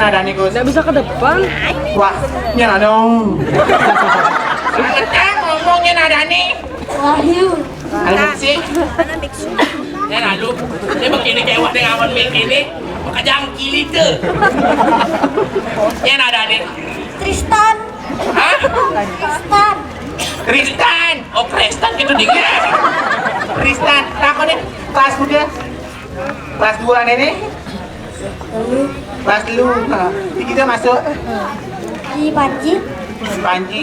Adané, Gus. Nggak bisa ke depan. Wah, nyén ada. Sangetang ngomong nyén adané. Wahyu. Ada sih. Nyén ada. Dia begini kayak wadah ngawan begini. Makajang kili tuh. Nyén adané. Tristan. Hah? Tristan. Tristan. Oh, Kristen gitu dingin. Tristan. Takoné kelas muda. Kelas dua nenek. Kelas telu. Nah, di kita masuk. Di Panji. Di Panji.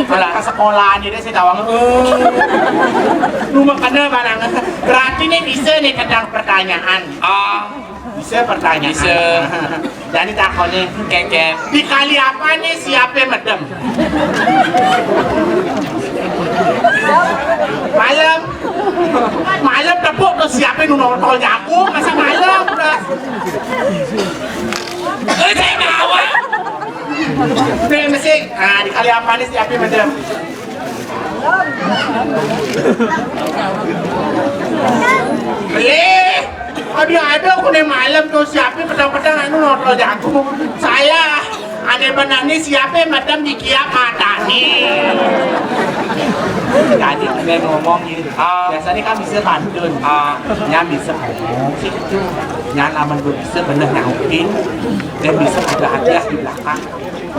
Kalau ke sekolah aja deh, saya tawang. Eh. Lu makanya barang. Berarti nih bisa nih tentang pertanyaan. Ah. Bisa pertanyaan. Bisa. Jadi takoné. Kéngkén. Di kali apa nih siapé medem? Malam. Malam tepuk tuh siapé nu nonton jago, masa malam, Bro? Eh, saya bawa. Nih, mesti. Nah, di kali apa nih siapé medem? Beli. Aduh, ada aku nih malam tuh siapé petang-petang anu nonton jago. Saya ada benani siapé medem di kiap mata nih. Tadi ada ngomong gitu. Ah. Biasanya kan bisa pantun. Ah. Nyén bisa ngomong sih itu. Nyén aman gue bisa bener nyautin. Dan bisa ada hadiah di belakang.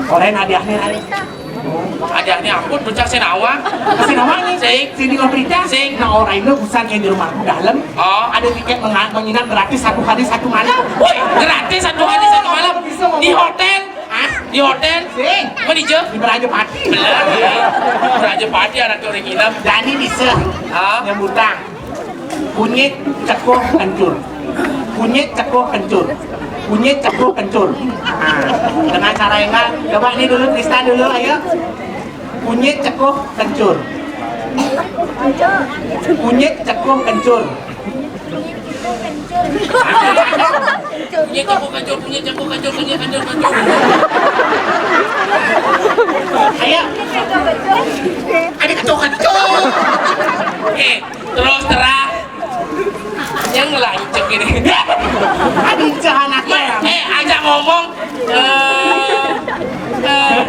Orang hadiahnya ada. Hadiahnya ampun, puncak sinawa. Sinawa nih. Sing. Sini berita. Sing. Nah, orang ini urusan yang di rumah dalam. Oh. Ada tiket menga- menginap gratis satu hari satu malam. Woi, gratis satu hari satu malam. Bisa ngomong. Di hotel. Hah? Di hotel. Sing. Mana je? Di Beraja Pati. Bener. Beraja Pati anak orang nginap. Jadi bisa. Ah. Nyambutang. Kunyit cekuh kencur. Kunyit cekuh kencur. Kunyit cekuh kencur. Nah, dengan cara yang kan, coba ini dulu Tristan dulu, ayo. Kunyit cekuh kencur. Kunyit cekuh kencur. Kunyit cekuh kencur, kunyit cekuh kencur, kunyit kencur, kencur. Ayo. Ada kencur-kencur. Eh, terus terang. Yang ngelanceng ini. Aduh, jangan aku. Eh, eh, ajak ngomong. Eh, eh.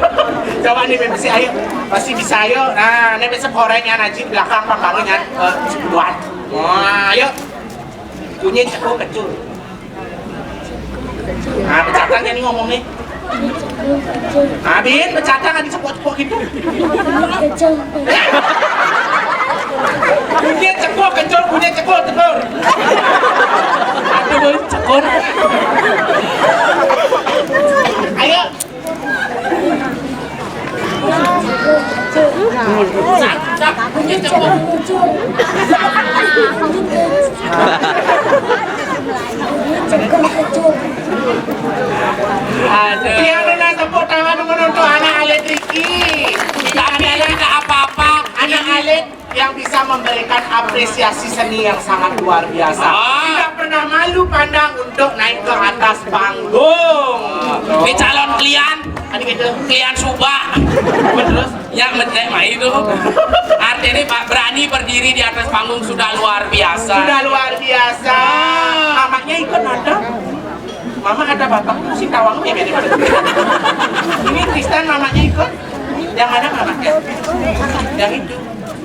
Coba nih, Beb, si ayo. Pasti bisa, ayo. Nah, ini besok gorengnya Najib belakang, Pak, barunya. Eh, buat. Wah, ayo. Kunyit cekuh kencur. Ah, pecatan kan ini ngomong nih. Ah, Bin, pecatan kan dicepok-cepok gitu. Kunyit cekuh kencur, kunyit cekuh kencur. Aduh, cekuh. Ayo. Aduh. Tiang kena tepuk tangan menonton anak alit Riki. Tapi tidak apa-apa. Anak alit yang bisa memberikan apresiasi seni yang sangat luar biasa. Ah. Tidak pernah malu pandang untuk naik ke atas panggung. Ini calon klien, ada gitu, klien suba. Terus? Ya, mencek main itu. Artinya, Pak, berani berdiri di atas panggung sudah luar biasa. Sudah luar biasa. Ah. Mamanya ikut nonton. Mama ada bapak tuh si tawang ya, beda. Ini Tristan mamanya ikut. Yang mana mamanya? Yang itu.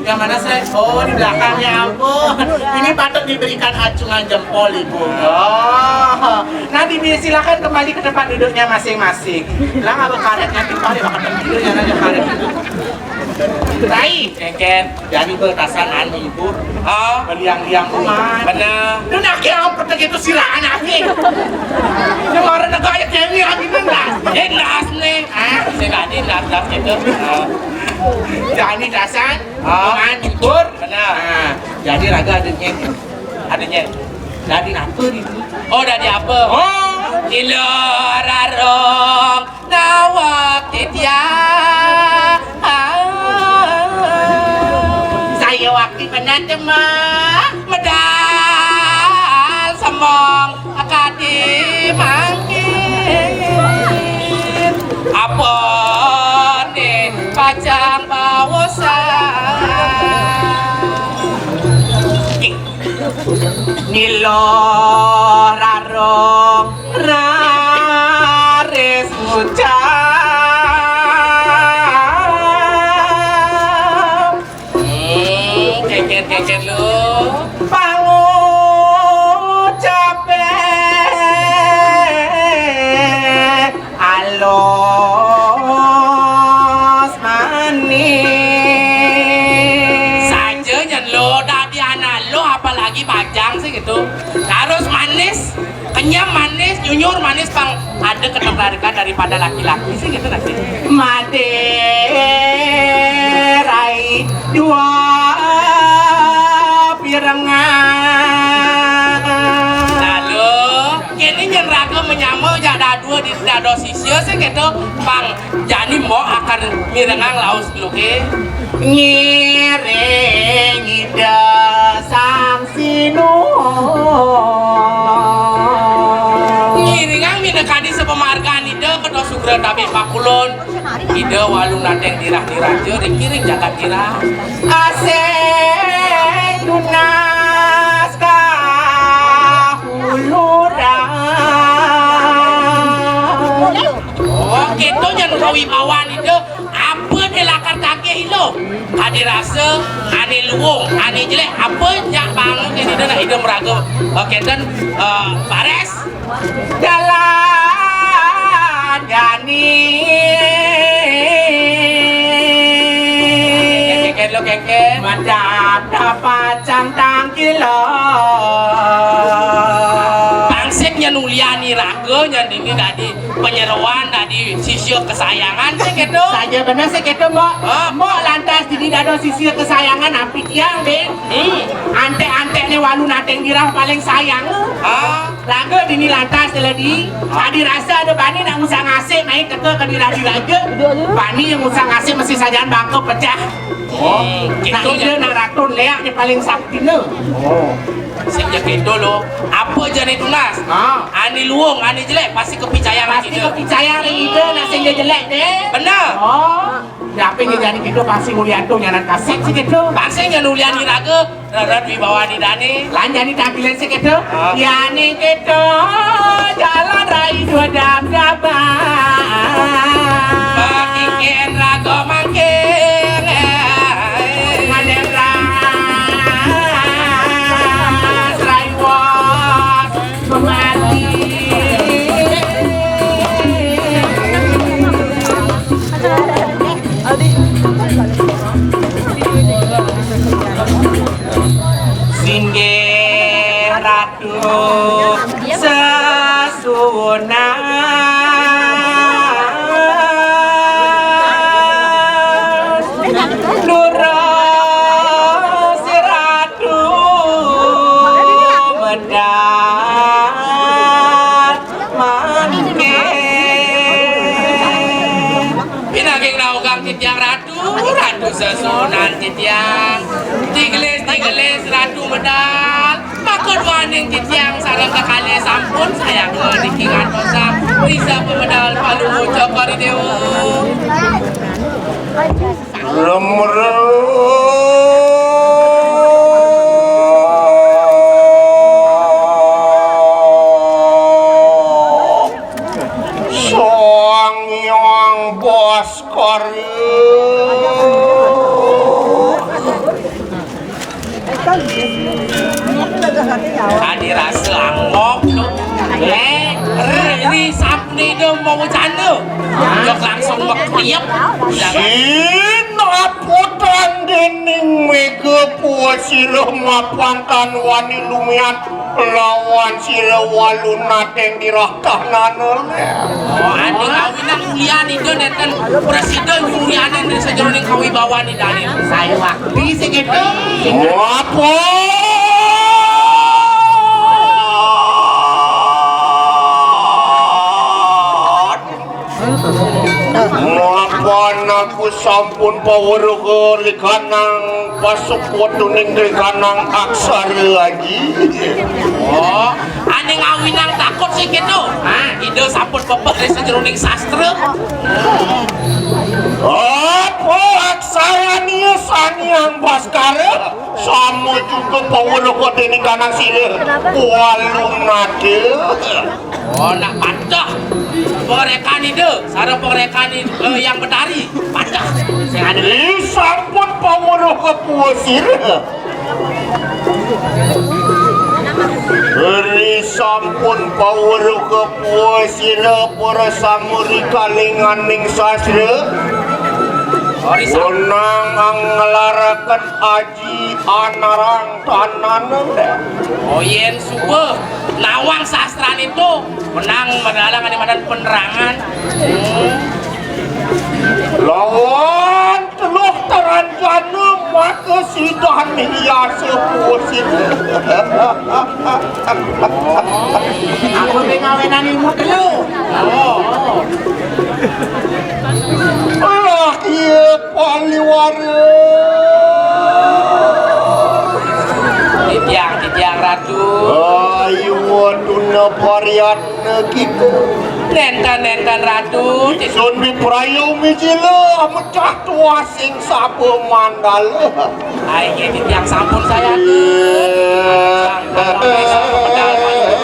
Yang mana saya? Oh, di belakang, ya ampun. Ini patut diberikan acungan jempol, Ibu. Oh. Nah, Bibi, silakan kembali ke tempat duduknya masing-masing. Lah, nggak berkaret, nanti balik makan tidur, ya, nanti karet. Rai. Kéngkén. Jadi bertasan anu, Ibu. Oh. Beliang-liang kuman. Bener. Lu nak yang petek itu sirah anaknya. Yang orang negara kayak ini, lagi ndas. Eh, ndas nih. Ah, saya tadi ndas, ndas gitu. Oh. Jadi tasan, oh, kuman, Ibu. Bener. Nah, jadi raga adanya. Adanya. Jadi apa nih? Oh, dari apa? Oh. Ilo rarong. Nawak titiang. Saya wakti benar cuma medal semong kadi mangkin. Apa nih pacang bawosan? Nilo raro. Kénkén lu. Pangucapé alus manis. Saja nyén lu, dadi anak lu, apalagi bajang sih gitu. Harus manis. Kenyam manis, nyunyur manis, pang ada ketertarikan daripada laki-laki sih gitu nasi. Madé rai dua pirengan. Lalu, kini nyén raga menyama jak dadua di dado sisia sih gitu, pang jani mbok akan mirengang laus luke. Ngiring Ida Sang Sinuhun. Ngiringang minakadi sapamargan Ida, Keta Sugra Tabé Pakulun. Ida Walu Nateng Dirah Diraja, ring ngiring jagat Dirah. Asih tunas kahuluran. Oh, kéto nyén kawibawan Ida. Apa né lakar kagih Ida? Ané rasa, ané luung, ané jelék, apa jak bangun ké Ida nak Ida maraga? Oh, kénten, eh, barés. Jalan jani. Kénkén lo, kénkén. Madap dapat cang tangkila. Pangsip nyén ulian iraga nyén dini dadi panyeroan, dadi sisia kesayangan sih kéto. Saja bener sih kéto, Mbok. Hah? Mbok lantas dini dado sisia kesayangan, ampi tiang, Ding. Hmm. Anték-anték né Walu Nateng Dirah paling sayang. Ah. Raga dini lantas, Ladi. Adi rasa ada bani nak ngusah ngasih, mai teka ka Dirah Diraja. Bani yang ngusah ngasih mesti sajaan bangka pecah. Oh, nak gitu Ida ya. Nak Ratu léak né paling saktina. Oh. Sing ja kéto lo. Apa jani tunas? Ha. Ané luung, ané jelék, pasti kapicayang. Pasti kapicayang ring Ida, nak sing ja jelék deh. Bener. Oh. Daping jani kéto pasti ngulian tu nyanan kasih sih kéto. Pasti nyén ulian iraga. Rarat wibawa Ida né. Lan jani tampilan sih kéto. Ah. Yaning kéto jalan rai dua dam-daman. Pakingin raga mangkin. Ngadén ras rai wos. Singgih Ratu Sesuunan, durus Ratu medal mangkin. Pinaging naugang titiang Ratu, Ratu Sesuunan titiang. Tigelis, tigelis, Ratu medal. Maka duaning titiang sareng kekalih sampun sayaka niki ngantosang risa pamedal Palungguh Cokor I Déwa. Remrem. Sang Hyang Baskara. Tadi rasa anggok tu. Eh, ini sampun ida mau bercanda. Jok langsung mekriep. Sinaputan dening mega puwa sira mapan tan wani lumiat lawan sira Walu Nateng Dirah Kahnana. Oh, adi ngawinang ulian ida nenten presida nyurianing ring sajeroning kawibawan idane. Saya wakti sing itu. Apa? Mapan aku sampun paweruh likanang pasukut tuning likanang aksara aji. Oh, ane ngawinang takut sing kento. Ha, ida sampun pepeh ring sajeroning sastra. Apa aksarane Sang Hyang Baskara? Sama juga paweruh dening kanang sira. Walu nada. Oh, nak patah. Pengrekan ida, sareng pengrekan ida, eh, yang betari. Patah. Sing ada. Ih, sampun paweruh kepuas sira. Ri sampun pawruh kapuasira para samuri kalinganing sastra. Ri sam- Wenang anglaraken aji anarang tanana. Oh, yen suba nawang sastrane to, menang menalang ane madan penerangan. Lawan teluh taranjana maka sidaning yasa puasin. Aku pengawenan ilmu telu. Oh. Lah iya paliwara. Titiang, titiang Ratu. Ayu tuna variatna kita. Nenten, nenten Ratu. Sun Wipraya Mijila mecah tuasing saba mandala. Ai nggih titiang sampun saya. Iya. Sang Hyang Widi.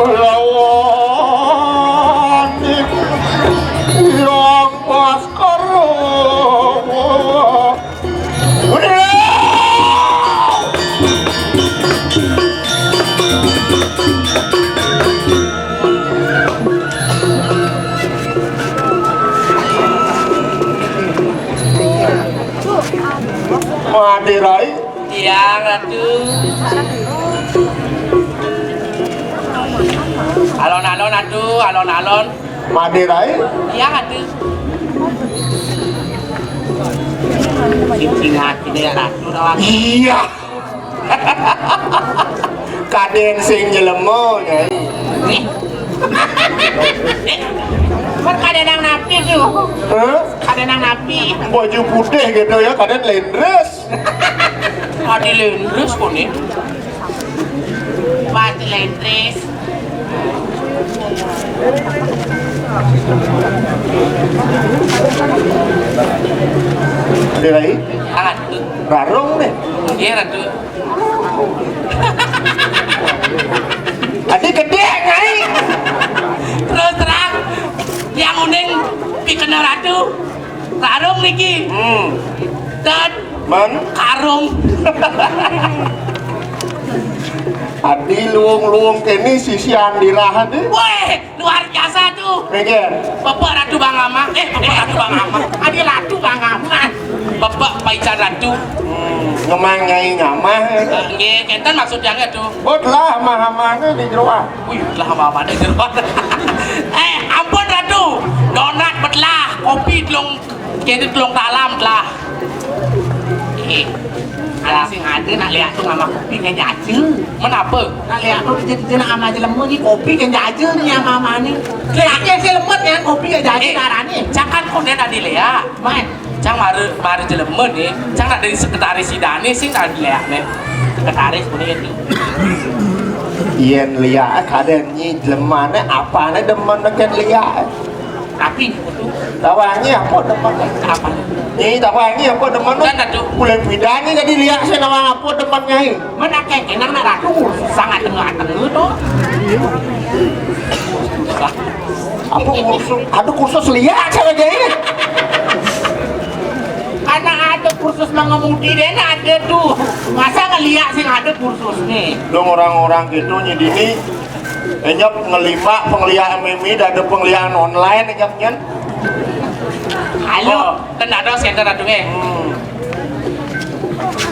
Lawan Hyang Baskara. Mati Rai. Tiang Ratu. Alon-alon Ratu, alon-alon. Made rae? Iya, Ratu. Cincin hati deh, Ratu, lawan. Iya. Kadén sing jelema, Nyai. Nih. Nih. Kan kadén nang napi tuh? Hah? Kadén nang napi? Baju putih gitu ya, kadén lendres. Adi lendres kok nih. Pati lendres. Ada lagi? Tangan. Rarung nih. Iya, Ratu. Adi gedé, Nyai. Terus terang, yang uning pikena Ratu. Rarung niki. Hmm. Dan Men? Karung. Adi luung-luung kene sisian dirah adi. Weh, luar biasa tuh. Nggih. Bapak Ratu Bang Amah, eh, Bapak Ratu Bang Amah. Adi Ratu Bang Amah. Bapak Paican Ratu. Hmm, ngemang Nyai ngamah. Eh, nggih, kenten maksudnya tuh. Bot lah, mah-amahnya di jeroan. Wih, lah, mah-amahnya di jeroan. Eh, ampun Ratu. Donat betlah, kopi telung Kene tulung talam telah. Eh, anak sing ada nak lihat tuh ngamah kopi kene jajil. Menapa? Nak lihat tuh dia dia nak ngamah jelema ni kopi kene jajil ni ngamah ni. Lihat dia si lemot ya kopi kene jajil. Eh, darah ni. Jangan kau dia tadi lihat. Man. Cang mara mara jelema ni. Cang nak dari sekretaris sidane sing tadi lihat ni. Sekretaris punya itu. Yen lihat kadang ni jelema ni apa ni demen kan lihat. Tapi tawangi apa demen? Apa? Nyai tawangi apa demen? Kan Ratu. Bulan bidani tadi lihat saya nawang apa demen Nyai. Mana kek enang nak Ratu sangat tengah-tengah tu. Apa kursus? Ada kursus lihat saya Nyai. Karena ada kursus mengemudi dia ada tuh. Masa ngeliat sih ada kursus nih. Dong orang-orang gitu nyidini. Enyep ngelima pengliaan mimi, dada pengliaan online enyep nyen. Halo, oh. Ten dados enten Ratu nggih. Hmm.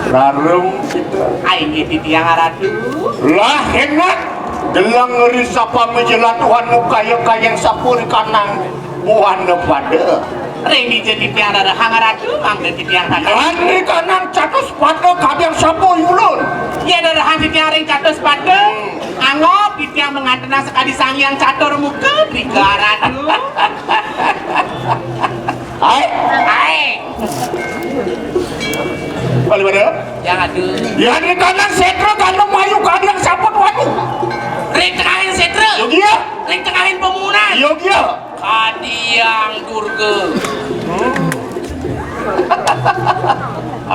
Rarung kita. Ai nggih titiang Ratu. Lah enak. Deleng ri sapa mejelan Tuhan mukaya kayang sapuri kanang buana pada. Ring dija titiang rarahang Ratu, mangda titiang tata. Lan ri kanang catus pada kadang sapa ulun. Yen rarahang titiang ring catus pada. Hmm. Anggap titiang mangantenang sakadi Sang Hyang Catur Muka, Rika Ratu. Hai. Hai. Balik mana? Yang ada. Yang di kanan setra, kanan mayu, kadang sabut wadu. Ring kanan setra. Yo, iya. Ring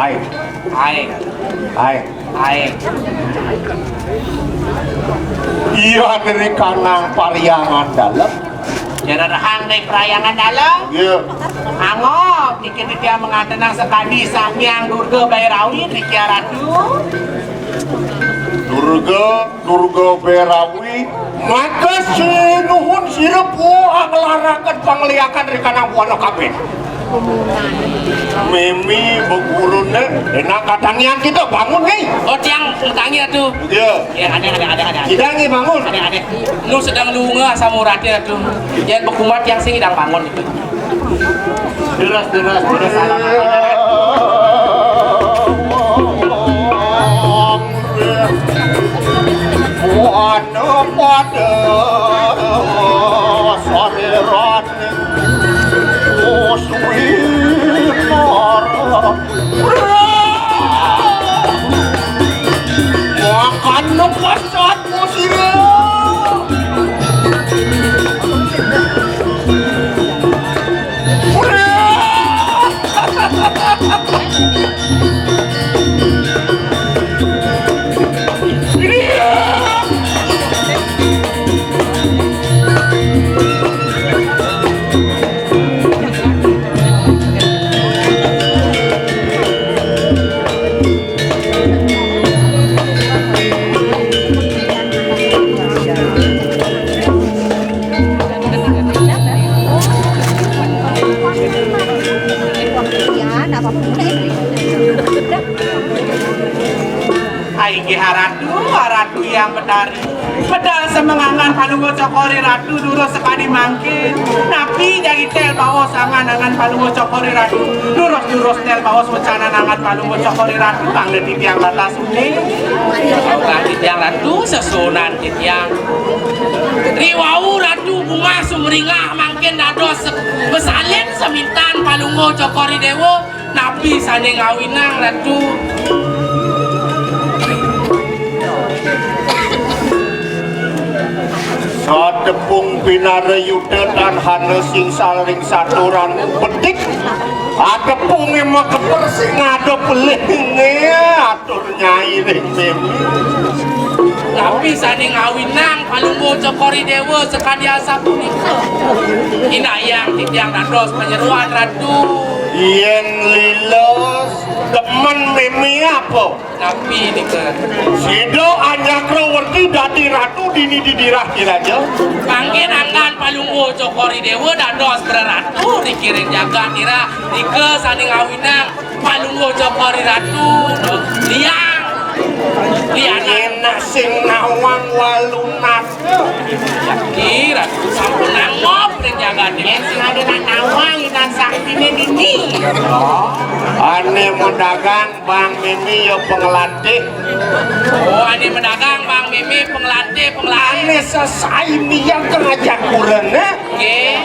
Ae. Ae. Ae. Iya, Ratu, kanang parhyangan dalem. Jarahan ring parhyangan dalem. Iya. Angop, niki titiang mangantenang sakadi Sang Hyang Durga Bairawi, niki Ratu. Durga, Durga Bairawi. Maka sinuhun sira puah nglaraken pangliakan ring kanang buana kabeh. Mimi begurune, enak katangian kita bangun, hei. Oh, tiang katangian tuh. Iya. Ya, ada, ada, ada, ada. Kita nggih bangun. Ada, ada. Nu sedang lunga sama Ratu tuh. Jangan bekumat yang sing idang bangun itu. Deras, deras, deras. Buana pada sariraning Kuswinara. Makan lepas saat musira. Ai, inggih Ratu, Ratu Hyang Betari. Medal semengangan Palungguh Cokor I Ratu durus sakadi mangkin. Napi jagi tel baos angan-angan Palungguh Cokor I Ratu. Durus-durus tel baos wecanan angan Palungguh Cokor I Ratu, mangda titiang batas uning. Ora titiang Ratu, sesuunan titiang. Riwau Ratu Bunga Sumringah mangkin dados masalin semintan Palungguh Cokor I Dewa, napi sane ngawinang Ratu? Satepung pinara yuda tan hana singsal ring saturan bedik. Atepunge makeper sing ada pelinge atur nyai ring meme. Napi sane ngawinang Palungguh Cokor I Dewa sakadi asapunika? Inayang titiang dados panyeroan Ratu. Yen lila demen meme apa? Napi nika? Sida anyakrawarti dadi ratu dini didirah diraja. Mangkin anggan Palungguh Cokor I Dewa dados praratu niki ring jagat nira, nika sane ngawinang Palungguh Cokor I Ratu. Liang. Liang. Enak sing nawang walunat. Ki, Ratu sampun nangop ring jagat niki. Yen sing ada nak nawang, inan saktine dini. Ane medagang Bang Mimi ya pengelatih. Oh, ane medagang Bang Mimi pengelatih, pengelatih. Ane sesai mian keraja kurene. Nggih.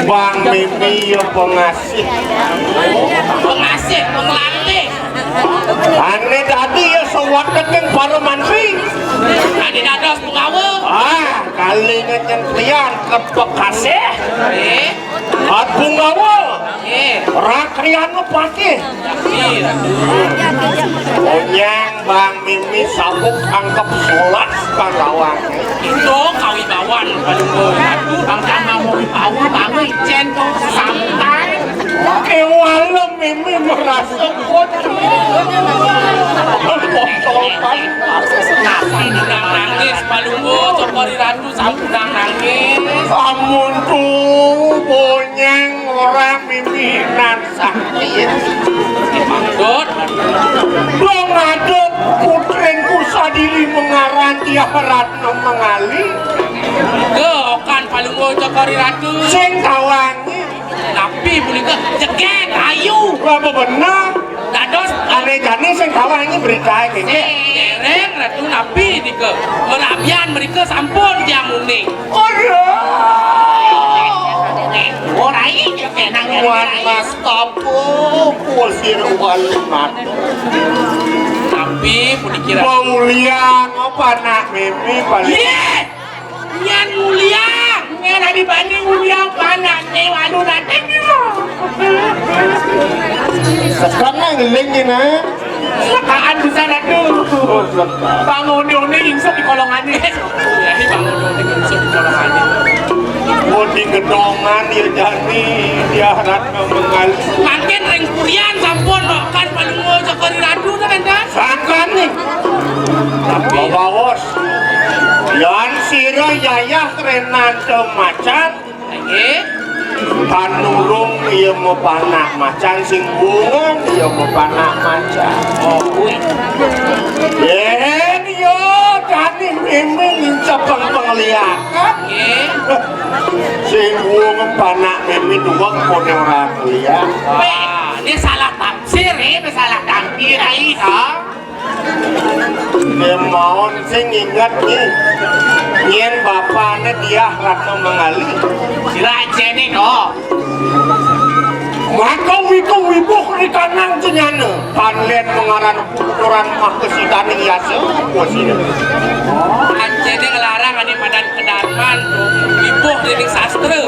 Bang Mimi ya pengasih. Pengasih, pengelatih. Ane dadi ya sawatek ning para mansi. Ane dados penggawa. Ah, kali ngenyen pian ke Bekasih. Nggih. At Punggawa. Nggih. Rakriana Patih. Nggih. Onyang Bang Mimi sabuk angkep solas Bang Rawang. Itu kawibawan Palungguh. Aduh, Bang Tama mau wibawa, Bang Icen tuh santai. Kewala Mimi merasa kuat. Botol paling. Nangis Palungguh, Cokor I Ratu. Sampunang nangis. Amun tu bonyang ora miminan sakit. Patut. Dong ada putrinku sadiri mengaran Tiah Ratna Mengali. Ke okan Palungguh Cokor I Ratu. Sing kawangi. Napi punika? Jegeg ayu. Apa bener? Dados ane jani sing kawangi berita kene. Dereng Ratu, napi nika? Merabian mrika sampun tiang uning. Aduh. Ora iki kenang. Wan Mas Kapu, kusir wan mat. Napi puniki Ratu? Mulia ngapa nak mimi paling? Yeh! Yan mulia, yan adi bani mulia, panak ne walu dateng ni mo. Sekarang ngeling ini. Selakaan pisan, aduh. Bang Oni-Oni insut di kolongané. Ya, ini Bang Oni-Oni insut di kolongané. Oh, di gedongan ya jani, dia harap mengal. Mangkin ring purian sampun, kan Palungguh Cokor I Ratu, kan, kan? Sangkan nih. Tapi bawas. Yan sira yayah kerenan temacan. Nggih. Panurung iya mapanak macan, sing wungung iya mapanak macan. Oh, kuwi. Yén iya jani miming cepeng pengliakan. Nggih. Sing wungung panak miming duweng koné ora liak. Wéh, ini salah tafsir, ini salah tafsir, ai, ha? Kemaon sing inget nih, yén bapané Diah Ratna Mangali. Sira ajéné to. Maka wiku wibuh rikanang cenyana. Panlén mengaran ukuran makesidaning yasa, bosina. Ajéné nglarang ané madan kedarman, wibuh dening sastra.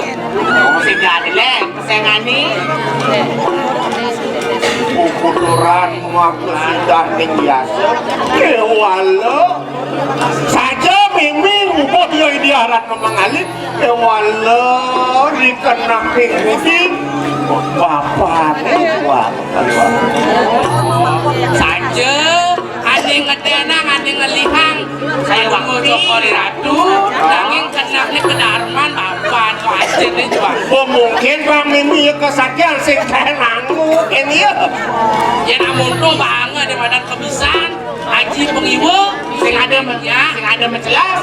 Sing jani lén, kesengané. Ukuran makesidaning yasa, kéwala. Saja miming ubuh ya Diah Ratna Mangali, kéwala rikenaking budi bapané, wah. Saja ané ngedenang, ané ngelihang. Saya waktu Cokor I Ratu, nanging kenakné kedarman bapan, kok ajéné juang. Oh, mungkin Bang Mimi ya kesaktian sing kayak nanggu, kan iya? Yén amonto banget daripada kebisan, aji pengiwa, sing ada menyak, sing ada mencelas,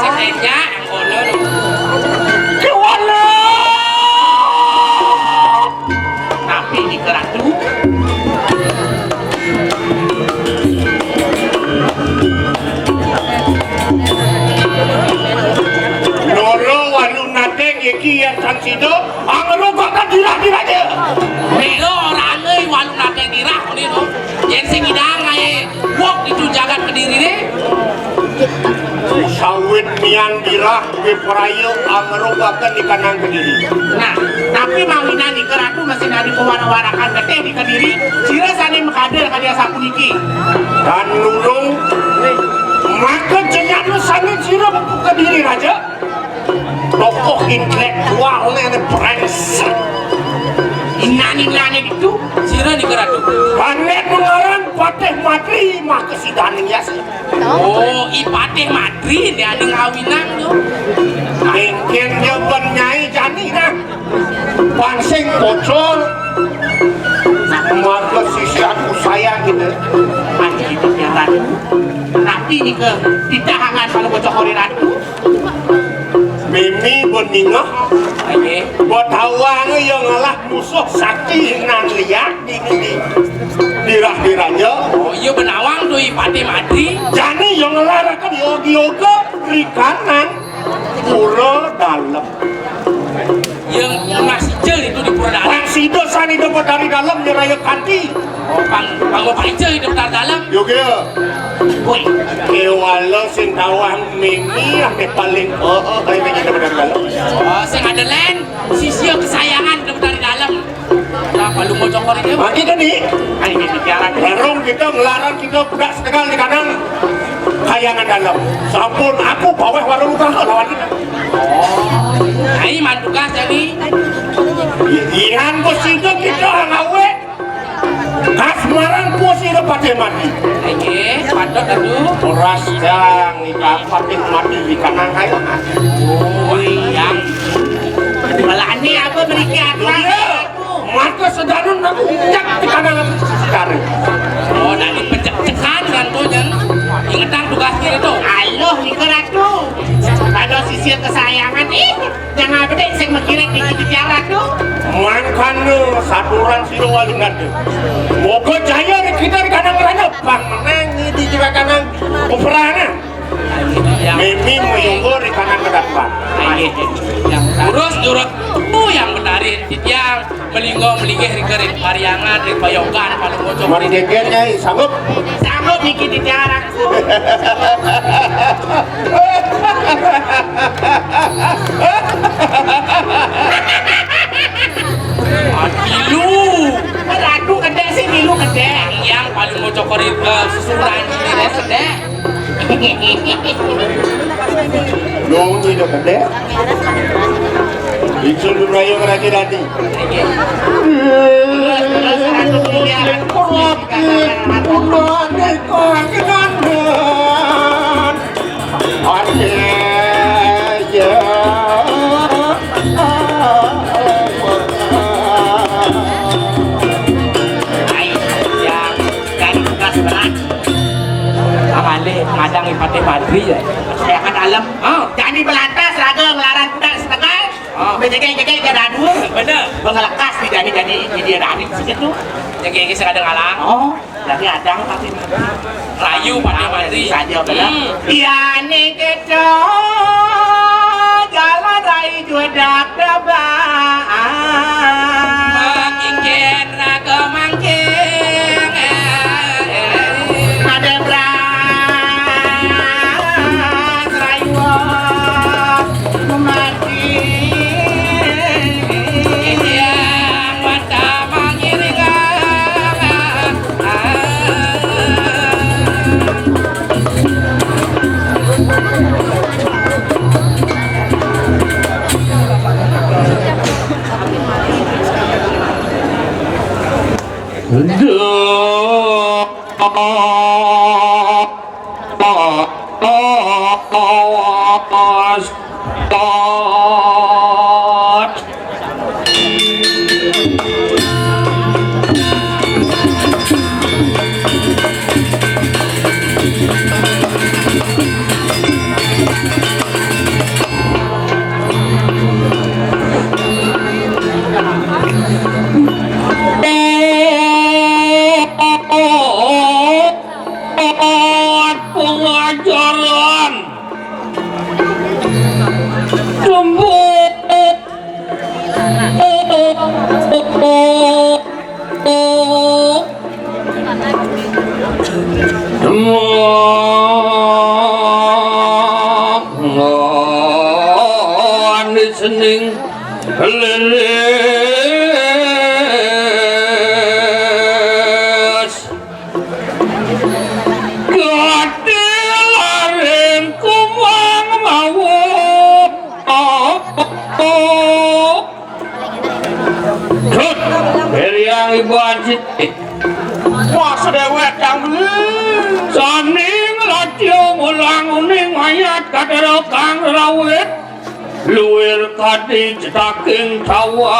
sing enyak, angkono. Kéwala. Tapi di keratu. Loro walu nating iki ya sang sida, angrugak dirah-dirah aja. Mila orangé walu nating dirah ngene to. Yén sing idang ae wong itu jagat Kediriné. Sawit mian dirah Wipraya angrobaken ikanang Kediri. Nah, tapi mawinan nika Ratu masih nadi pewara-warakan getih di Kediri, sira sane makada kadi asapuniki. Dan nulung maka jenengan sane sira mupuk Kediri Raja. Tokoh intelektual ne brengsek. Inan-inane ditu sira nika Ratu. Panen mengaran Patih Matri maka sidaning yasa. Oh, I Patih Matri, dia ada ngawinang tu. Mungkin dia pun nyai jani nah. Pansing pocol. Maka sisianku sayang gitu. Mati itu piaran. Tapi ni ke, tidak hangan kalau bocor korin aku. Mimi beningah. Aye. Buat awang yang ngalah musuh sakti nan liak di, di, di dirah diraja. Oh, iya benawang tu I Patih Matri. Jani yang ngelarakan yoga-yoga rikanan pura dalam. Yang pernah sijil itu di pura dalam. Pang sida sani dapat dari dalam nyeraya kanti. Oh, pang, pang bapak ijil itu dari dalam. Yoga. Woi. Kewala sing tawang mimi ame paling oh, oh, kayak begini dapat dari dalam. Oh, sing ada lain, sisia kesayangan itu dari dalam. Nah, kalau mau cokor itu. Mati tadi. Ayo, ini pikiran. Larung kita ngelarang kita budak setegal di kanang kayangan dalam. Sampun aku bawah warung usaha lawan kita. Oh. Ayo, mantukas jadi. Ihan bos itu kita ngawe. Kasmaran bos itu pada mati. Oke, patut aduh. Beras jang ikan patih mati di kanang kayu. Oh, iya. Malah ini apa beriki apa? Iya. Mata sedanun aku injak di kandang aku sekarang. Oh, nak dipecek-cekan kan tu, Jan. Ingetan tugasnya itu. Aluh, nika Ratu. Ada sisir kesayangan, ih, jangan gede sing mengkirik di tiara tu. Mangkana saturan sira wali nada. Moga jaya di kita di kandang rana. Bang menang di juga kandang peperangan. Mimi muyunggur di kanan ke depan. Urus jurut tu yang menarik titiang melinggo melinggih ring kering pariangan ring payogan paling bocor. Mari geger, Nyai, sanggup? Sanggup niki titiang. Adilu. Ratu kedek sih. Nunyi dah kedek. Ingsun bebrayo ngeraja dadi. Amalih ngadang Ipate Badri ya. Kayangan dalem. Oh, jani belanta seraga ngelaran kuda setengah. Oh. Bejegek-jegek ke dadu. Bener. Bengelekas di jani-jani di dia dari situ. Jegek-jegek seraga ngalang. Oh, jadi adang pati. Rayu Pate Badri. Saja bener. Hmm. Iya nih kita jalan rai judak daba. Mangkin raga mangkin. Ada beras rayu mati. Iya, mata mangiringan. Pengajaran. Jumbo. Lisening leres. Gadé laring kumang mawu. Dut, Heriang Iban Siti. Wah, sedewek yang beli. Saning latio mulang uning mayat kadero kang rawit. Luwir kadi cetaking tawa.